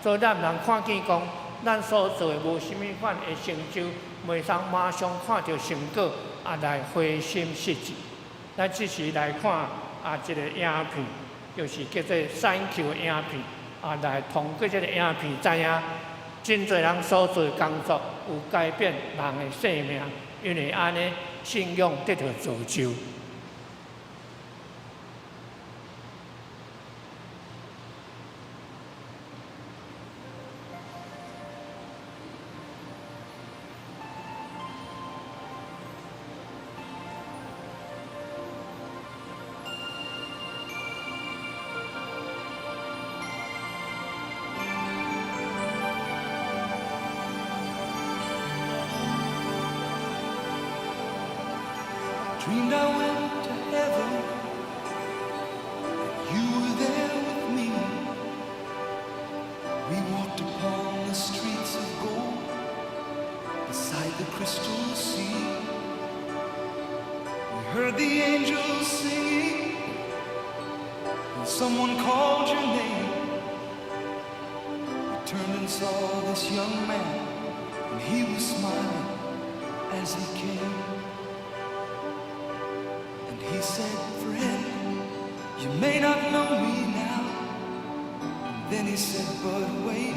所以咱毋通看見講，咱所做的無啥物款的成就，袂通馬上看著成果，啊來灰心失志。咱這時來看啊，一個影片，就是叫做《三球》影片，啊來通過這个影片知影，真濟人所做的工作有改變人的生命，因為按呢信仰得著造就。 Dreamed I went to heaven, and you were there with me. We walked upon the streets of gold, beside the crystal sea. We heard the angels singing, and someone called your name. We turned and saw this young man, and he was smiling as he came. And he said, "Friend, you may not know me now." And then he said, "But wait.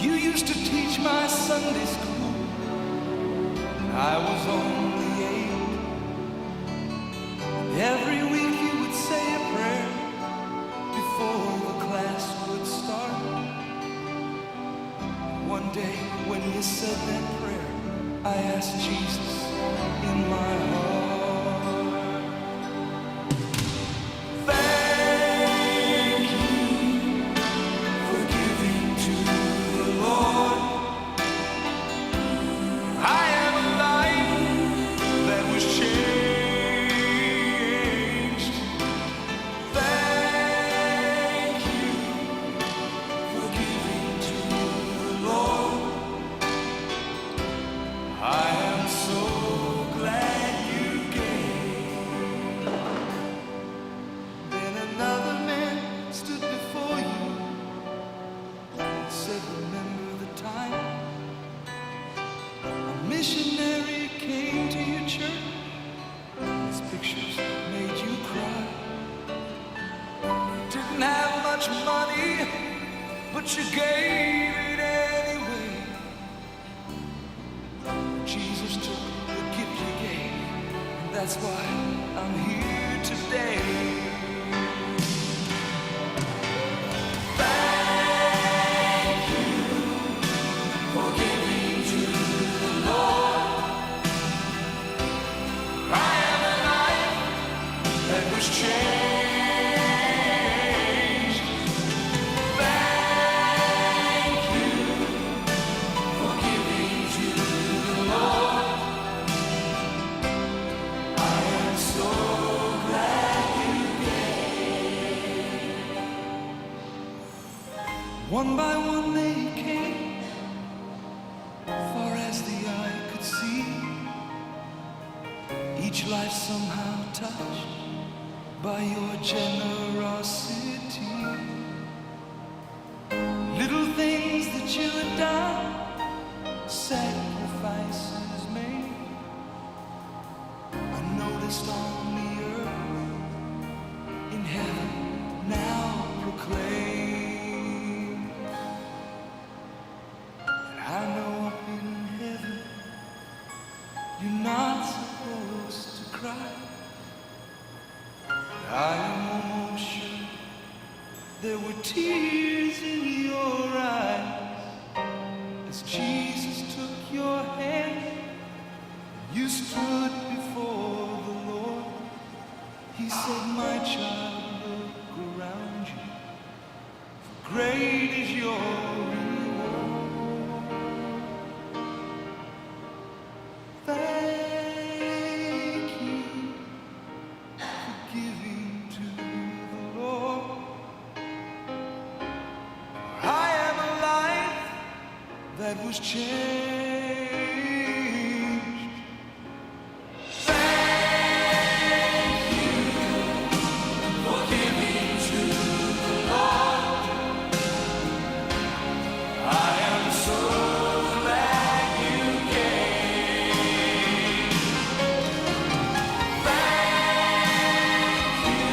You used to teach my Sunday school, and I was only 8." Every week you would say a prayer before the class would start. One day when you said that prayer, I asked Jesus in my heart. Thank you for giving to the Lord. I am a life that was changed. Thank you for giving to the Lord. I am so glad you gave. Then another man stood before you and said, "Remember the time a missionary came to your church? His pictures made you cry. You didn't have much money, but you gave it anyway. Jesus took the gift you gave, and that's why I'm here today. Thank you for giving to the Lord. I am a life that was changed. Thank you for giving to the Lord. I am so glad you gave." One by one they came, far as the eye could see. Each life somehow touched by your generosity. Little things that you had done, sacrifices made, unnoticed on the earth, in heaven now proclaimed. And I know up in heaven you're not supposed to cry. But I am almost sure there were tears in your eyes as Jesus took your hand. You stood before the Lord. He said, "My child, look around you, for great is your reward." Thank you for giving to the Lord. For I am a life that was changed. Thank you for giving to the Lord. I am so glad you gave. Thank you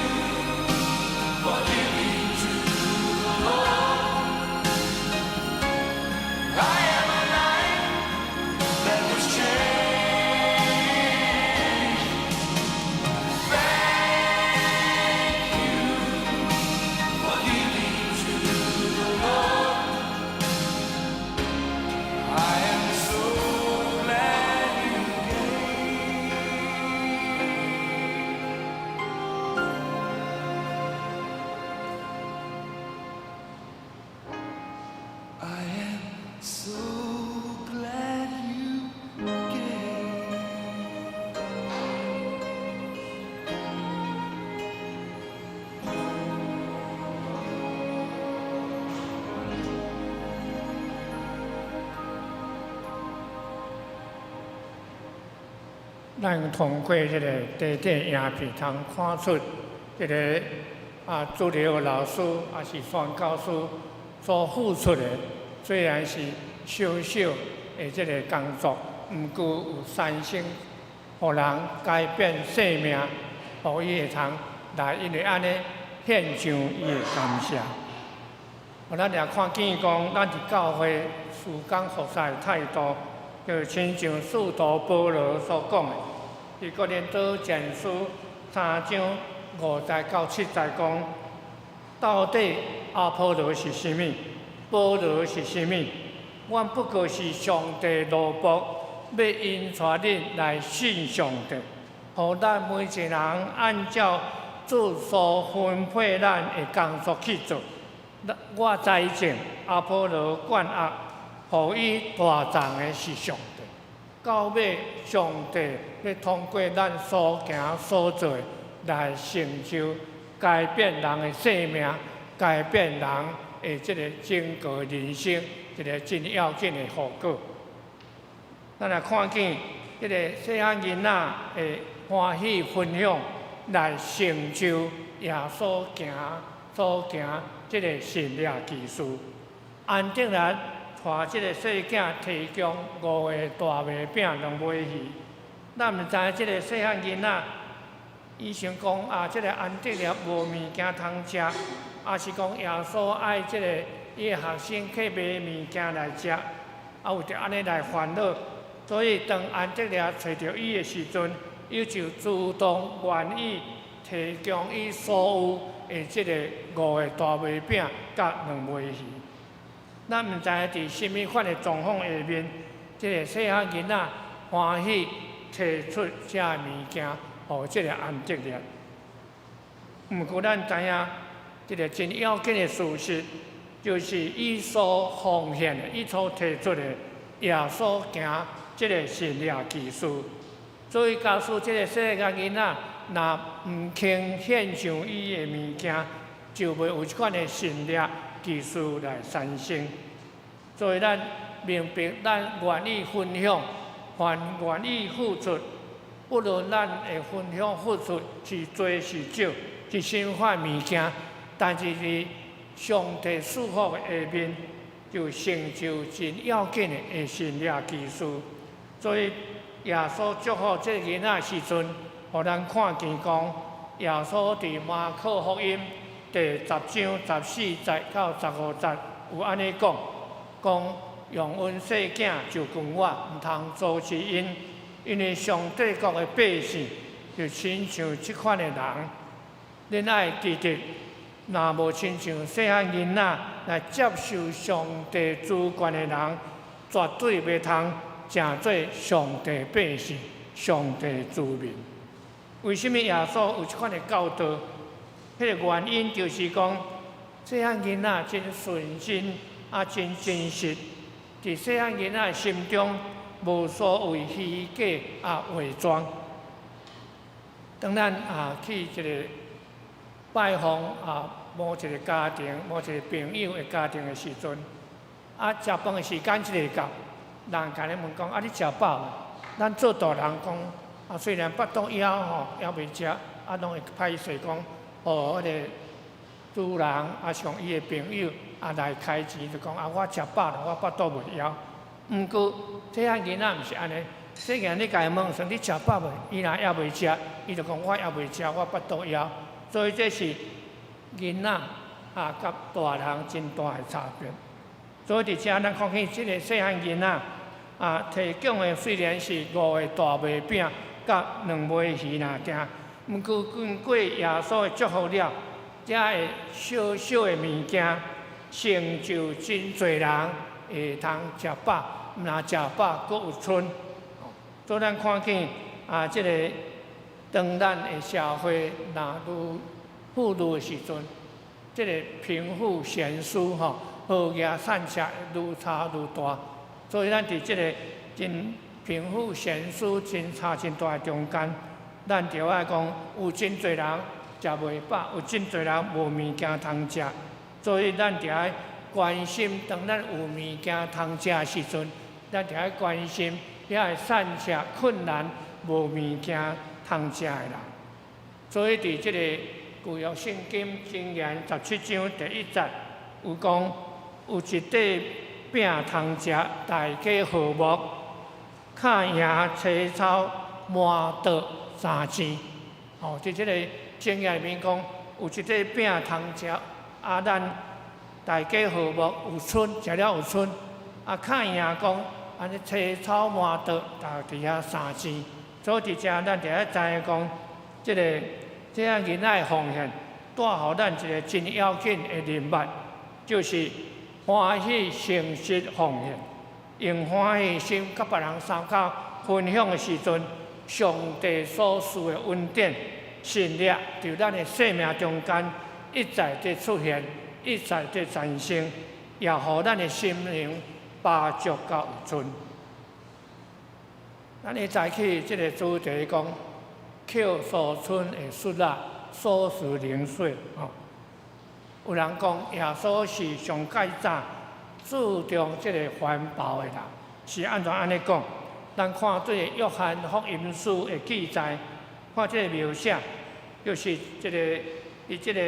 for giving to the Lord. I am a life that was changed. Thank you for giving to the Lord. I am so glad you gave. I am so glad you gave. 咱通過這个短短影片，通看出這个主日老師抑是宣教師所付出的，雖然是小小的這个工作，毋過有產生，予人改變生命，予伊會通來因為按呢獻上伊的感謝。咱也看見講，咱佇教會事工服侍的態度，就親像使徒保羅所講的，佇哥林多前書三章五節到七節講，到底亞波羅是啥物？保羅是啥物？阮不過是上帝奴僕，欲引帶恁來信上帝，予咱每一人按照主所分配咱的工作去做。我栽種，亞波羅灌穢，予伊大長的是上帝。到尾，上帝欲通過咱所行所做的來成就改變人的生命，改變人的這個整個人生，一個真要緊的後果。咱來看見這個細漢囡仔會歡喜分享，來成就耶穌行所行這個神蹟奇事。安德烈帶這個細囝提供五個大麥餅兩尾魚。咱毋知這個細漢囡仔，伊想講啊，這個安德烈無物件通食，抑是講耶穌愛這個伊的學生去買物件來食，啊有著按呢來煩惱。所以當安德烈揣著伊的時陣，伊就主動願意提供伊所有的這個五個大麥餅佮兩尾魚。咱毋知佇啥物款的狀況下面，這個細漢囡仔歡喜提出這物件，予這個安德烈。毋過咱知影，這個真要緊的事實，就是伊所奉獻的，伊所提出的，耶穌行這個神蹟奇事。所以，假使這個細漢囡仔若毋肯獻上伊的物件，就袂有這款的神蹟奇事來產生。所以，咱明白，咱願意分享，凡願意付出，不論咱的分享付出是濟是少，是啥物款物件，但是佇上帝賜福的下面，就成就真要緊的神蹟奇事。所以耶穌祝福這個囡仔時陣，予咱看見講，耶穌佇馬可福音第十章十四節到十五節有按呢講，講讓阮細囝就近我，毋通阻止𪜶，因為上帝國的百姓就親像這款的人。恁愛記得，若無親像細漢囡仔來接受上帝主權的人，絕對袂通成做上帝百姓、上帝子民。為什麼耶穌有這款的教導？彼個原因就是講，細漢囡仔真純真，啊真真實。佇細漢囡仔心中，無所謂虛假啊偽裝。當咱啊去一個拜訪啊某一個家庭、某一個朋友的家庭的時陣，啊食飯的時間這個到，人共你問講啊你食飽無？咱做大人講啊雖然腹肚枵吼，猶未食，啊攏會歹勢講，予彼個主人啊像伊的朋友啊來開錢，就講啊我食飽了，我腹肚袂枵。毋過細漢囡仔毋是按呢，細漢你共伊問說你食飽無？伊若猶未食，伊就講我猶未食，我腹肚枵。所以這是囡仔啊，佮大人真大的差別。所以佇遮咱看見這個細漢囡仔啊，提供的雖然是五個大麥餅佮兩尾魚爾爾，毋過經過耶穌的祝福了，遮個小小的物件，成就真濟人會通食飽，毋但食飽，閣有賰。所以咱看見啊，這個當咱的社會若愈富裕的時陣，這個貧富懸殊吼，和額散赤愈差愈大。所以咱佇這個真貧富懸殊真差真大的中間，咱就愛講有真濟人食袂飽，有真濟人無物件通食。所以咱就愛關心，當咱有物件通食的時陣，咱就愛關心遐個散赤困難無物件通食的人。所以佇這個舊約聖經箴言17章第1節有講，有一塊餅通食，大家和睦，較贏切草麻倒三錢。哦，佇這個箴言裡面講，有一塊餅通食，啊，咱大家和睦有賰，食了有賰，啊，較贏講按呢切草麻倒，逐佇遐三錢。所以佇遮咱就愛知影講，這個這个囡仔的奉獻，帶予咱一个真要緊的任務，就是歡喜誠實奉獻，用歡喜心佮別人相交分享的時陣，上帝所賜的恩典、神力，佇咱的生命中間一再的出現，一再的產生，也予咱的心靈飽足佮有賰。咱會早起這个主題講，抾疏春的術仔，鎖匙零碎吼。有人講耶穌是上蓋早注重這个環保的人，是按怎按呢講？咱看對約翰福音書的記載，看這个描寫，就是這个佇這个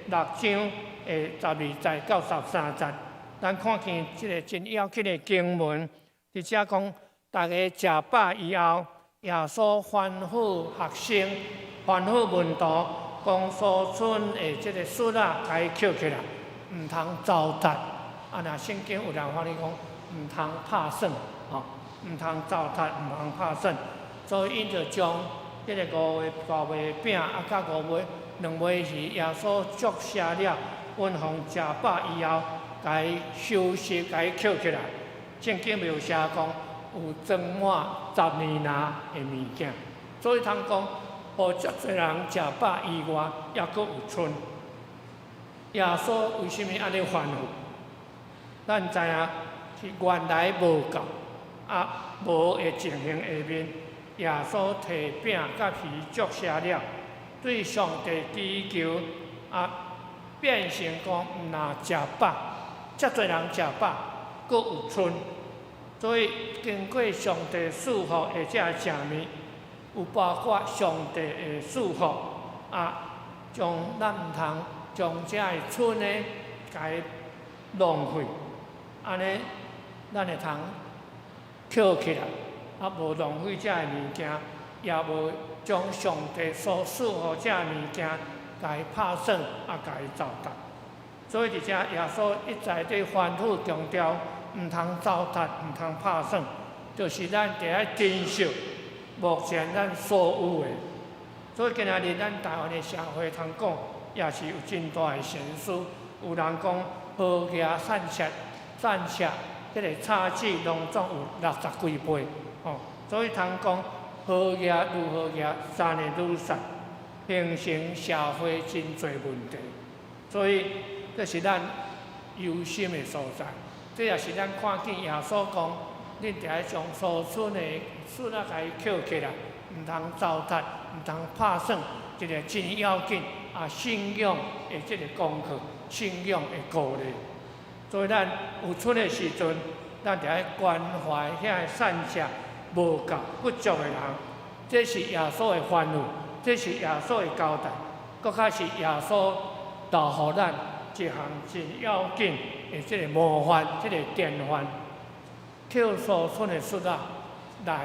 六章的12節到13節，咱看見這个真要緊的經文，佇遮講，逐家食飽以後，耶穌吩咐學生，吩咐門徒，講所剩的這个簸仔，共伊抾起來，毋通糟蹋。啊，若聖經有人翻譯講，毋通拍散，吼，毋通糟蹋，毋通拍散。所以𪜶就將這个五个大麥餅啊，佮五尾兩尾魚，耶穌祝謝了，分予食飽以後，共伊收拾，共伊抾起來。聖經描寫講，有裝滿12籃的物件，所以通講，予遮濟人食飽以外，猶閣有賰。耶穌為啥物按呢吩咐？咱知影是原來無夠，啊無的情形下面，耶穌提餅佮魚祝謝了，對上帝祈求，啊變成講毋若食飽，遮濟人食飽，閣有賰。所以經過上帝賜福的這个食物，有包括上帝的賜福，啊，將咱毋通將這个賰的共伊浪費，按呢，咱會通抾起來，啊，無浪費這个物件，也無將上帝所賜予這个物件共伊拍散，啊，共伊糟蹋。所以佇遮耶穌一再佇吩咐強調，毋通糟蹋，毋通拍散，就是咱得愛珍惜目前咱所有的。所以今仔日咱台灣的社會通講，也是有真大的懸殊。有人講好額散赤，散赤，這个差距攏總有60幾倍，吼。所以通講好額愈好額，散的愈散，形成社會真濟問題。所以這是咱憂心的所在。這也是咱看見耶穌講，恁得愛將所剩的簸仔共伊抾起來，毋通糟蹋，毋通拍散，一个真要緊啊！信仰的這个功課，信仰的鼓勵。所以咱有賰的時陣，咱得愛關懷遐个散赤無夠不足的人。這是耶穌的吩咐，這是耶穌的交代，閣較是耶穌留予咱一項真要緊的這个模範，這个典範。抾所剩的簸仔來，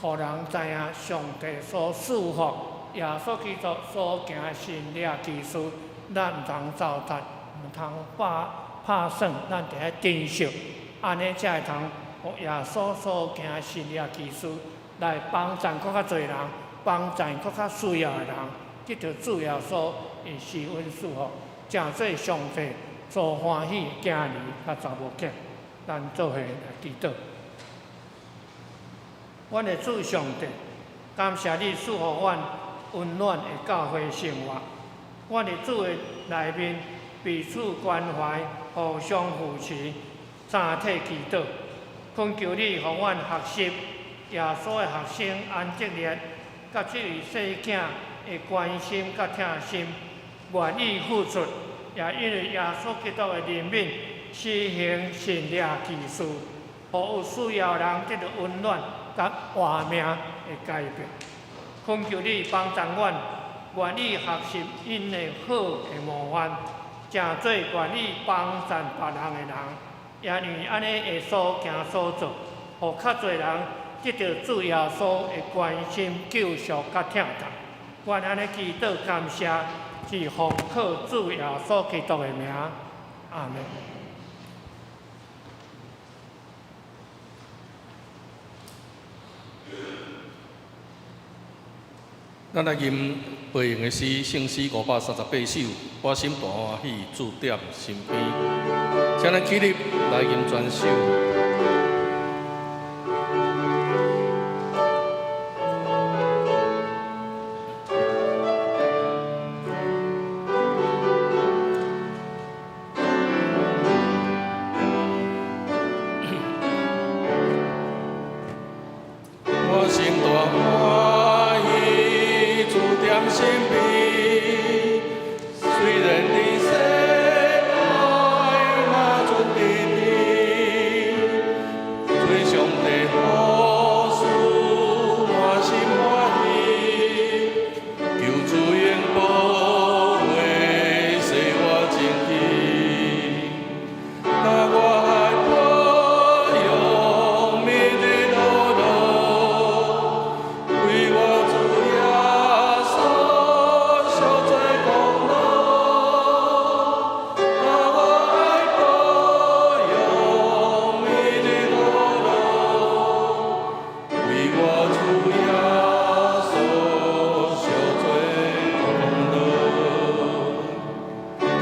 予人知影上帝所賜福，耶穌基督所行的神蹟奇事，咱毋通糟蹋，毋通拍拍散，咱得愛珍惜，按呢才會通予耶穌所行的神蹟奇事來幫助閣較濟人，幫助閣較需要的人，得著主耶穌的施恩賜福，成做上帝所歡喜的囝兒佮查某囝。咱做伙來祈禱。阮的主上帝，感謝你賜予阮溫暖的教會生活。阮佇主的內面彼此關懷，互相扶持，三體祈禱，懇求你予阮學習耶穌的學生安德烈，佮這位細囝的關心佮疼心，願意付出，也因為耶穌基督的憐憫，施行神蹟奇事，予有需要的人得著溫暖佮活命的改變。懇求你幫助阮，願意學習𪜶的好的模範，成做願意幫助別人的人，也因為按呢的所行所做，予較濟人得著主耶穌的關心、救贖佮疼痛。阮按呢祈禱感謝，是奉靠主耶穌基督的名，阿們。咱來吟背用的詩聖詩538首，我心大歡喜，主踮身邊。請咱起立來吟全首。我心大歡喜，主踮身邊。雖然佇世內若陣佇天，做上帝好事，滿心歡喜。求主永保護，洗我清氣。那我愛保養，每日樂樂，為我主耶穌受罪功勞。那我愛保養，每日樂樂，為我主耶穌受罪功勞。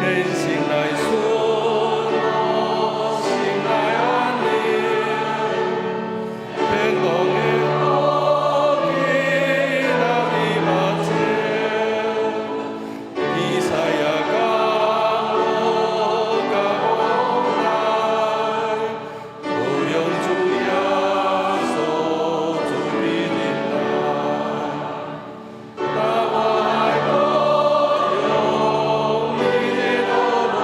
虔誠來順服，心內安寧，天堂的福氣若佇目前，天使也降落甲往來，保養主耶穌主必臨來。那我愛保養，每日樂樂，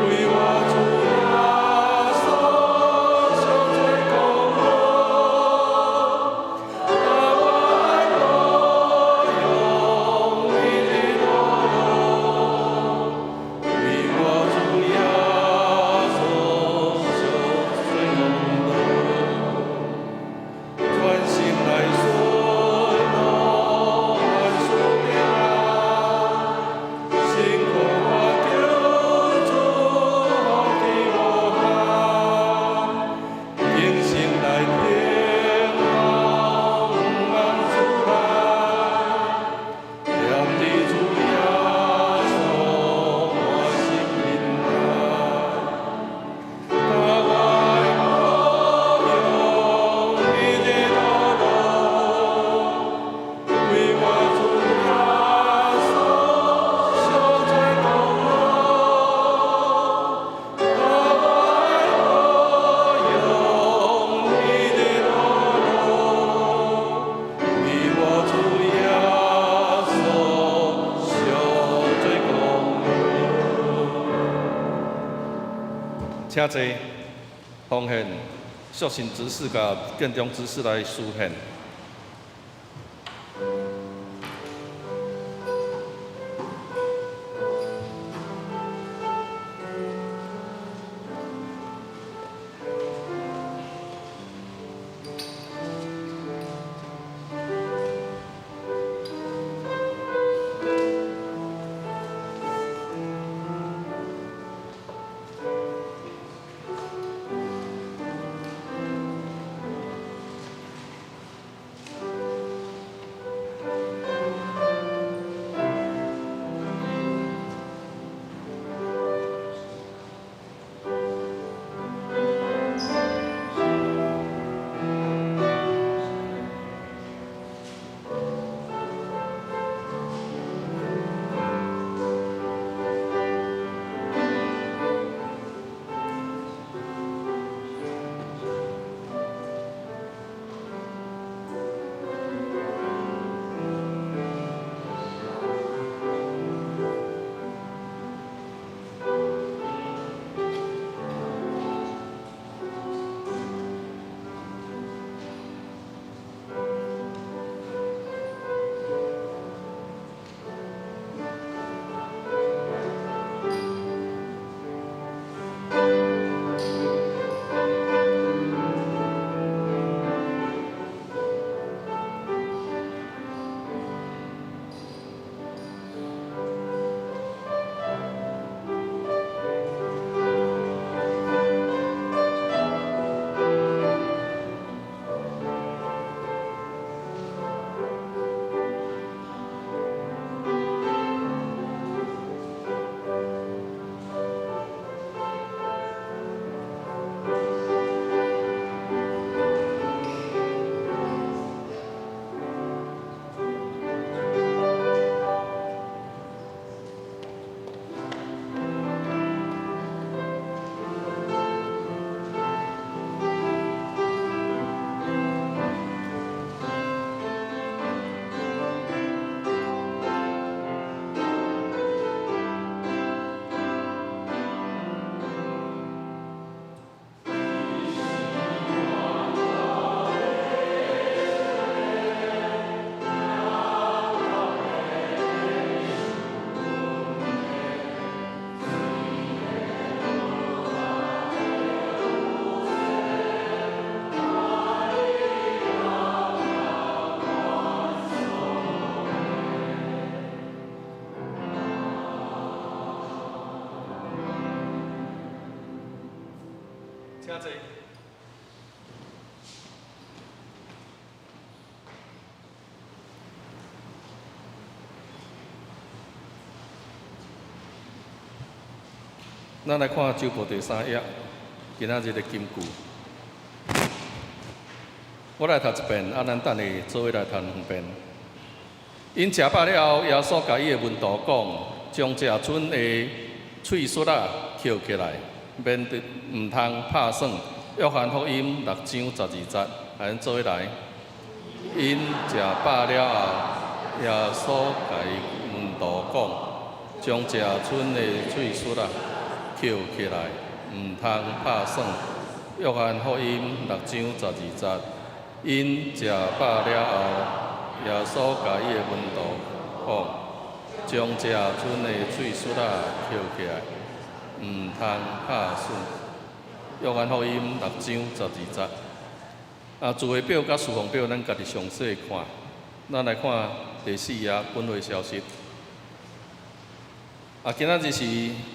為我主耶穌受罪功勞。那我愛保養，每日樂樂，為我主耶穌受罪功勞。全心來順服，萬事平安，辛苦我求主福氣無限，虔誠來聽候向主來，踮佇主耶穌滿心平安。那我愛保養，每日樂樂，為我主耶穌受罪功勞。那我愛保養，每日樂樂，為我主耶穌受罪功勞。請坐，奉獻，屬神執事佮殿中執事來司獻。請坐。咱來看周報第三頁，今仔日的金句。我來讀一遍，啊，咱等下做伙來讀兩遍。𪜶食飽了後，耶穌共伊的門徒講：將這陣的碎屑仔抾起來，免得毋通拍散。約翰福音六章十二節，咱做伙來。𪜶食飽了後，耶穌共伊門徒講：將這陣的碎屑仔抾起來，毋通拍散。約翰福音六章十二節，𪜶食飽了後，耶穌共伊的門徒講：將這陣的碎屑仔抾起來，毋通拍散。約翰福音六章十二節。啊，聚會表佮事奉表，咱家己詳細看。咱來看第四頁本會消息。啊，今仔日是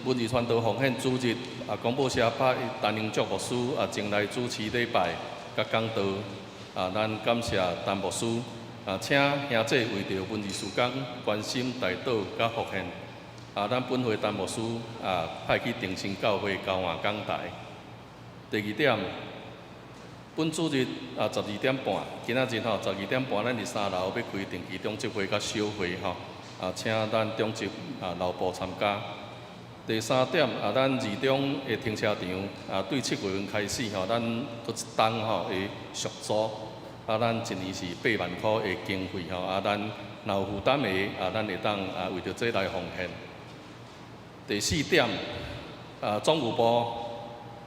文字傳道奉獻主日，啊，廣播社派陳英祝牧師啊，前來主持禮拜佮講道。啊，咱感謝陳牧師。啊，請兄弟為著文字事工關心代禱佮奉獻。啊，咱本會陳牧師啊，派去定心教會交換講台。第二點，本主日啊，十二點半，今仔日吼十二點半，咱佇三樓欲開定期長執會佮小會吼。啊，請咱長執啊留步參加。第三點啊，咱二中的停車場啊，對七月份開始吼，咱閣一冬吼會續租。啊，咱一年是八萬箍的經費吼，啊，咱若有負擔的啊，咱會當啊為著這來奉獻。第四點啊，總務部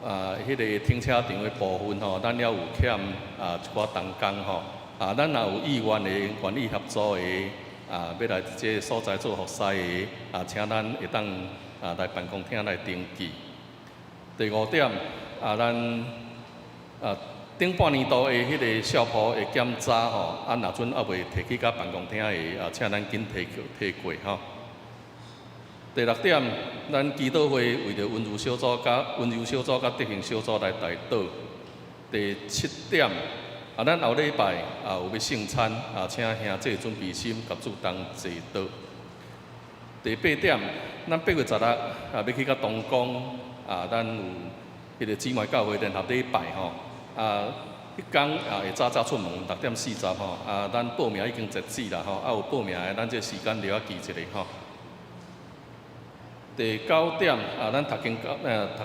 啊，彼个停車場的部分吼，咱猶有欠啊一寡同工吼，啊，咱若有意願的願意合作的。啊，欲來這个所在做服侍的，啊，請咱會當啊來辦公廳來登記。第五點，啊，咱啊頂半年度的彼个校譜的檢查吼，啊，若陣猶未提去到辦公廳的，啊，請咱緊提提過吼。第六點，咱祈禱會為著溫柔小組佮溫柔小組佮德行小組來代禱。第七點。啊，咱後禮拜啊有欲聖餐啊，請兄弟準備心佮主同齊禱。第八點，咱八月十六啊，欲去到東光啊，咱有彼個姊妹教會聯合禮拜吼。啊，彼工啊會早早出門，六點四十吼。啊，咱報名已經截止啦吼。啊，有報名的，咱這時間留仔記一下吼。第九點啊，咱讀經讀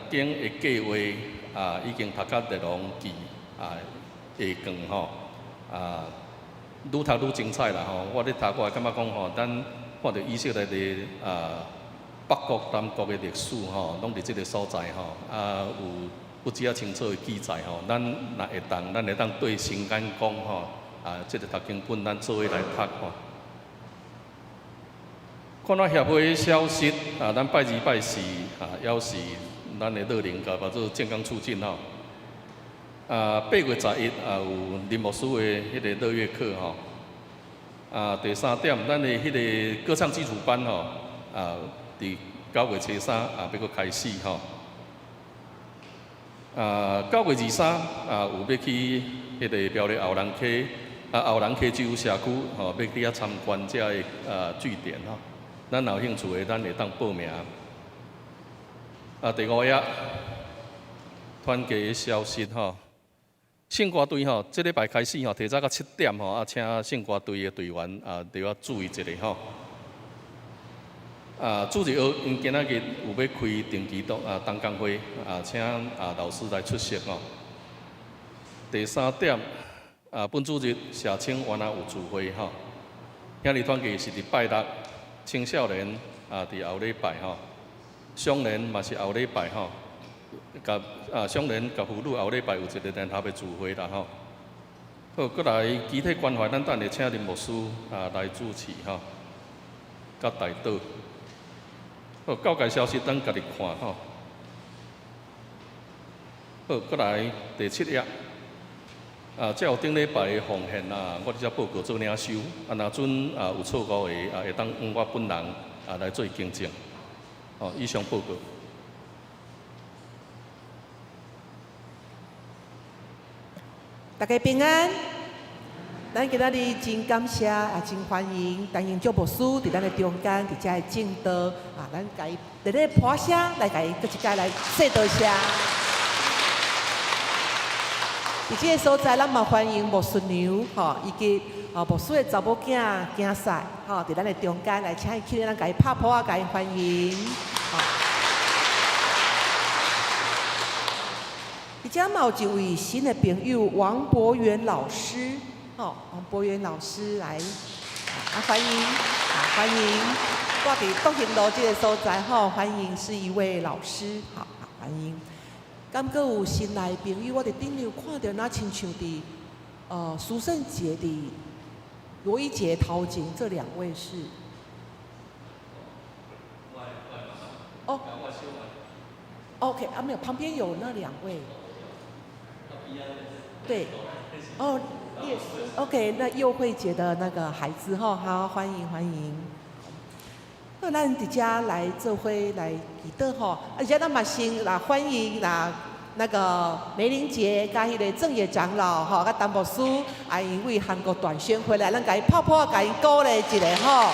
經的計劃啊，已經讀到列王記啊。下卷吼，啊，愈讀愈精彩啦吼！我咧讀，我會感覺講吼，咱看著以色列的啊北國、南國的歷史吼，攏佇這个所在吼，啊有不止仔清楚的記載吼。咱若會當，咱會當對神間講吼，啊，這个讀經本咱做伙來讀吼。看到協會的消息啊，咱拜二拜四啊，猶是咱的樂齡佮做健康促進吼。啊，八月十一啊，有林牧師的彼个樂樂課吼。啊，第三點，咱的彼个歌唱基礎班吼，啊，佇九月初三啊，欲閣開始吼。啊，九月二三啊，有欲去彼个苗栗後龍溪啊，後龍溪州社區吼，欲去遐參觀遮个啊據點吼。咱若有興趣的，咱會當報名。啊，第五頁，團契的消息吼。聖歌隊吼，這禮拜開始吼，提早到七點吼，啊，請聖歌隊的隊員啊，著愛注意一下吼。啊，主日學𪜶今仔日有欲開定期的啊，同工會啊，請啊老師來出席吼。第三點，啊，本主日社青原來有聚會吼。兄弟團契是佇拜六，青少年啊佇後禮拜吼，少年嘛是後禮拜吼。佮啊，少年佮婦女後禮拜有一个聯合的聚會啦吼。好，閣來肢體關懷，咱等下請林牧師啊來主持吼，佮代禱。好，教界消息咱家己看吼。好，閣來第七頁。啊，這有頂禮拜的奉獻啊，我佇遮報告做領收。啊，若準啊有錯誤的啊，會當向我本人啊來做更正。好，以上報告。大家平安。咱今仔日真感謝啊，真歡迎陳英照牧師佇咱的中間，佇遮的證道啊，咱共伊佇咧拍聲來共伊閣一擺來說多謝。佇這个所在，咱嘛歡迎牧師娘吼，以及啊牧師的查某囝囝婿吼，佇咱的中間來請伊起來，咱共伊拍噗仔，共伊歡迎。佇遮嘛有一位新的朋友王博遠老師，吼，王博遠老師來，啊歡迎，啊歡迎，住佇篤行路這个所在吼，歡迎是一位老師，好，歡迎。敢閣有新來的朋友，我佇頂頭看著，若親像佇蘇聖節佇羅一杰頭前這兩位是？哦，OK 啊，沒有，旁邊有那兩位。對，哦，OK，那佑慧姐的那個孩子吼，好，歡迎歡迎。那咱佇遮來做伙來祈禱吼，而且咱嘛先來歡迎來那個梅玲姐佮彼个鄭野長老吼，佮陳牧師，啊，𪜶為韓國短宣回來，咱共伊拍噗仔，共𪜶鼓勵一下吼。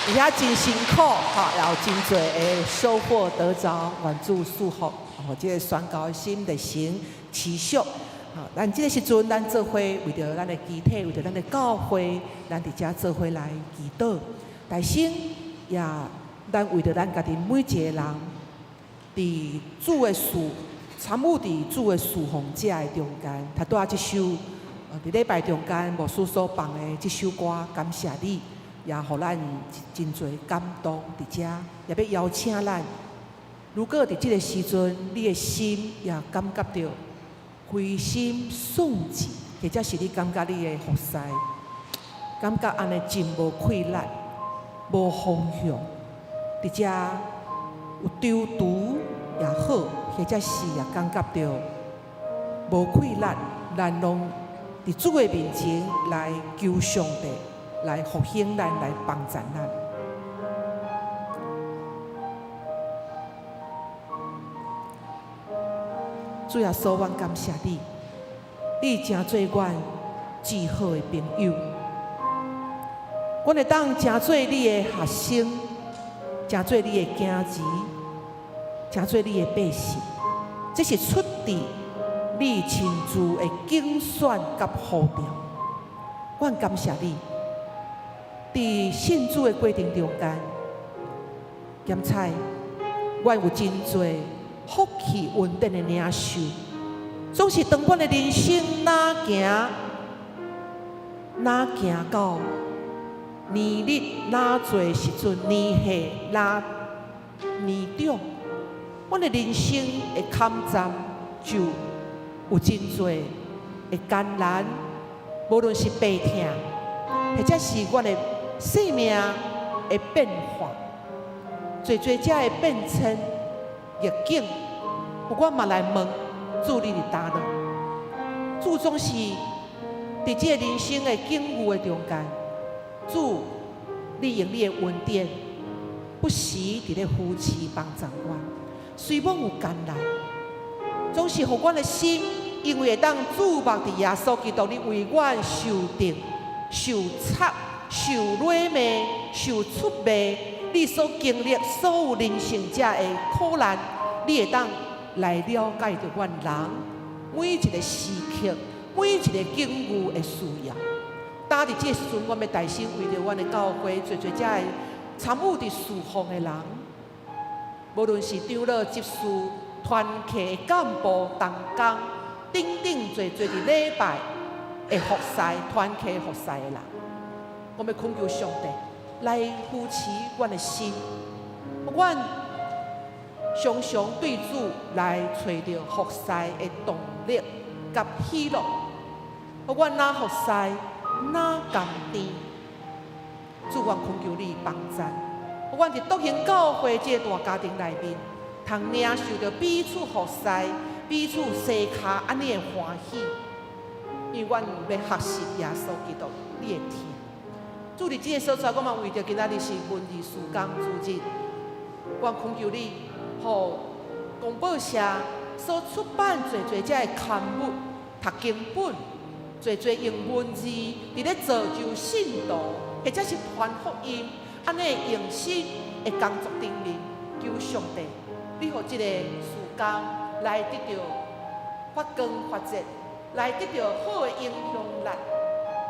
而且真辛苦吼，也有真濟的收穫得著，願主賜福，予這个宣教的心熱誠持續。好，咱這个時陣，咱做伙為著咱的肢體，為著咱的教會，咱佇遮做伙來祈禱。大先也，咱為著咱家己每一個人，佇主的事，參與佇主的事奉者的中間，頭拄仔這首，佇禮拜中間牧師所放的這首歌，感謝你，也予咱真濟感動佇遮，也欲邀請咱，如果佇這个時陣，你的心也感覺著灰心喪志，或者是你感覺你的服侍，感覺按呢真無氣力。無方向，佇遮有丟毒也好，或者是也感覺著無氣力，咱攏佇主的面前來求上帝來復興咱，來幫助咱。主耶穌，阮感謝你，你成做阮至好的朋友。阮會當成做你的學生，成做你的囝兒，成做你的百姓。這是出自你親自的揀選佮呼召。阮感謝你，佇信主的過程中間，檢採阮有真濟福氣恩典的領受，總是當阮的人生若行，若行到年日若濟時陣，年歲若年長，阮的人生的坎站就有真濟的艱難，無論是病痛，或者是阮的生命的變化，濟濟遮的變遷逆境，阮嘛來問主你佇佗落？主總是佇這个人生的境遇的中間。主，你用你的恩典，不時佇咧扶持幫助阮。雖罔有艱難，總是予阮的心，因為會當注目佇耶穌基督，你為阮受釘、受插、受辱罵、受出賣，你所經歷所有人生遮的苦難，你會當來了解著阮人每一个時刻、每一个境遇的需要。當佇這个時陣，阮欲大聲為著阮的教會，濟濟遮的參與佇事奉的人，無論是長老、執事、團契的幹部、同工，等等，濟濟佇禮拜的服侍、團契服侍的人，我欲懇求上帝來扶持阮的心，阮常常對主來揣著服侍的動力佮喜樂，阮若服侍，若甘甜，主，阮懇求你幫贊。阮佇篤行教會這个大家庭內面，通領受著彼此服侍、彼此相跤按呢的歡喜，因為阮欲學習耶穌基督你的疼。主佇這个所在，我嘛為著今仔日是文字事工主日，我懇求你，予公報社所出版濟濟遮的刊物，讀經本，濟濟用文字佇咧造就信徒，或者是傳福音，按呢用心的工作頂面，求上帝，你予這個事工來得著發光發熱，來得著好的影響力。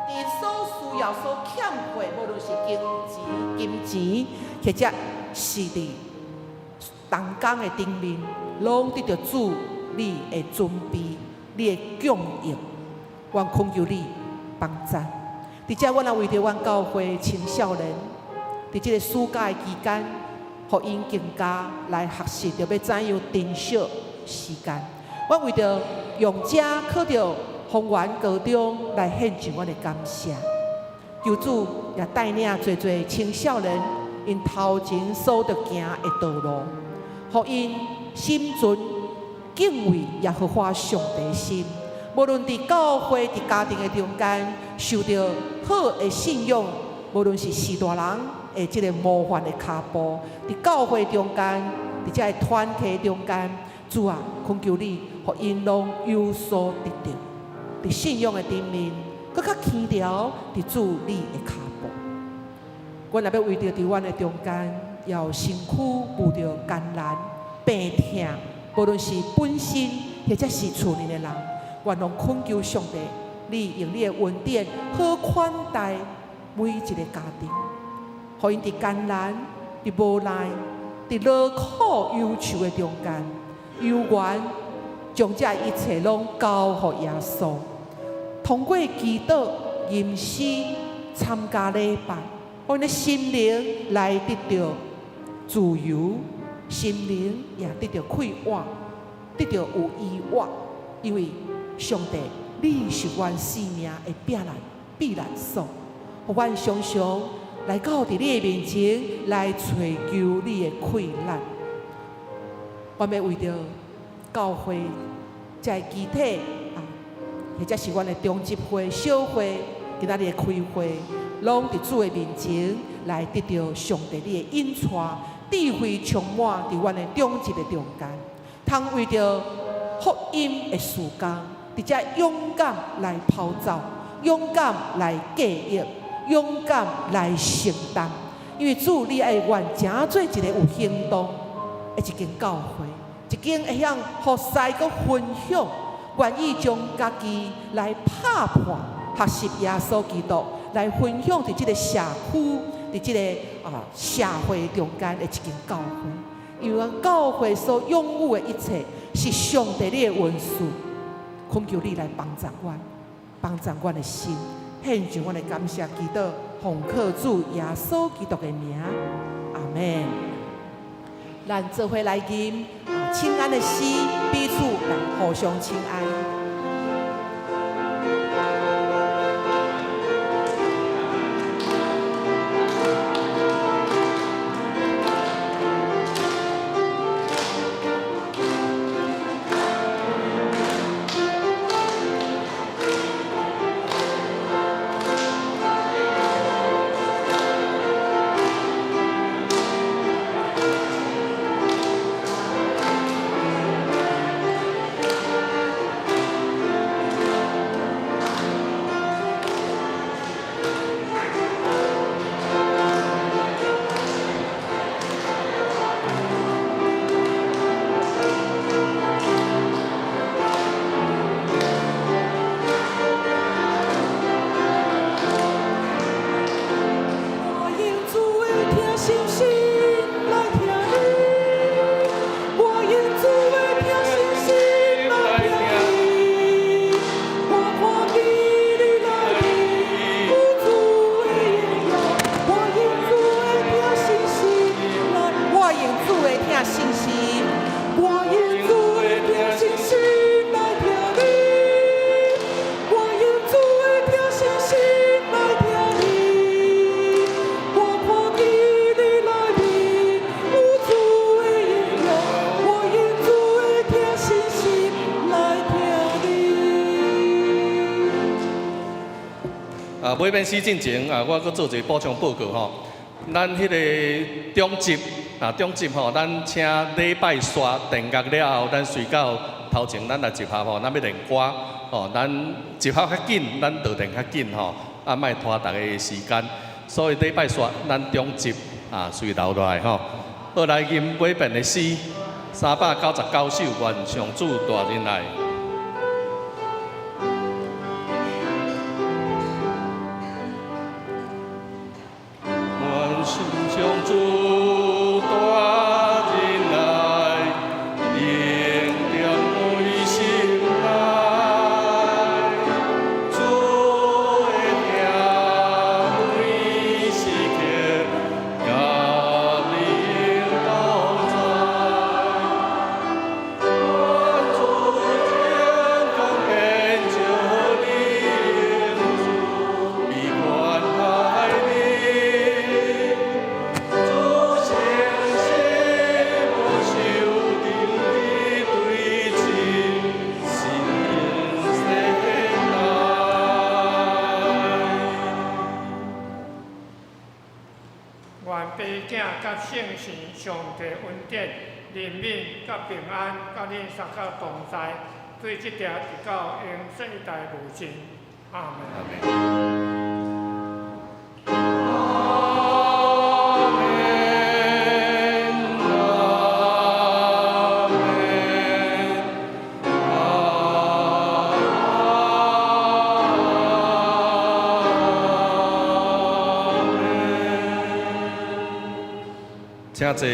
佇所需要、所欠缺，無論是經濟、金錢，或者是佇同工的頂面，攏得著主你的準備、你的供應。阮懇求你幫贊。佇遮，阮也為著阮教會青少年，佇這个暑假的期間，予𪜶更加來學習著欲怎樣珍惜時間。阮為著用遮考著豐原高中來獻上阮的感謝。求主也帶領濟濟青少年，𪜶頭前所著行的道路，予𪜶心存敬畏耶和華上帝心。無論佇教會、佇家庭的中間，受著好的信仰，無論是序大人的這个模範的跤步，佇教會中間，佇這个團體中間，主啊，懇求你，予𪜶攏有所得著，佇信仰的頂面，閣較輕佻佇主你的跤步。阮也欲為著佇阮的中間，有身軀遇著艱難、病痛，無論是本身或者是厝裡的人，阮攏懇求上帝，你用你的恩典好款待每一个家庭，予𪜶佇艱難、佇無奈、佇勞苦憂愁的中間，猶原將這一切攏交予耶穌。通過祈禱、吟詩、參加禮拜，予𪜶的心靈來得著自由，心靈也得著快活，得著有依倚，因為上帝，你是阮生命的避難避難所，予阮常常來到佇你的面前來揣求你的氣力。阮欲為著教會這个肢體啊，或者是阮的中執會、小會，今仔日的開會，攏佇主的面前來得著上帝你的引帶，智慧充滿佇阮的中執的中間，通為著福音的事工，佇遮勇敢來跑走，勇敢來計劃，勇敢來承擔。因為主，你愛阮成做一个有行動的一間教會，一間會曉服侍閣分享，願意將家己來拍破，學習耶穌基督來分享佇這个社區，佇這个社會中間的一間教會。因為阮教會所擁有的一切是上帝你的恩賜，懇求你來幫助阮，幫助阮的心，獻上阮的感謝，祈禱奉靠主耶穌基督的名，阿們。咱做伙來吟請安的詩，彼此來互相請安。我用主的疼心心來疼你，我用主的疼心心來疼你。我看見你內面有主的榮耀，我用主的疼心心來，我用主的疼心心，我用主的疼心心來疼你，我用主的疼心心來疼你。我看見你內面有主的榮耀，我用主的疼心心來疼你。啊，買免死進前啊，我閣做一个補充報告吼。咱彼个中執啊，中執吼，咱請禮拜煞電樂了後，咱隨到頭前，咱來集合吼，咱欲練歌。吼，咱集合較緊，咱導電較緊吼，啊，莫拖逐家的時間。所以禮拜煞咱中集啊，隨留落來吼。好，來吟尾遍的詩，399首，願上主大仁愛。願上主大仁愛，永踮阮心內，主的疼每時刻，佮恁同在。願主天光變就恁主，必關懷你。主誠實無受定的對真心世代。願父子佮聖神上帝恩典、憐憫佮平安，佮恁三個同在，對這條直到永世代無盡。阿門。阿門。阿門，阿門，阿門。請坐。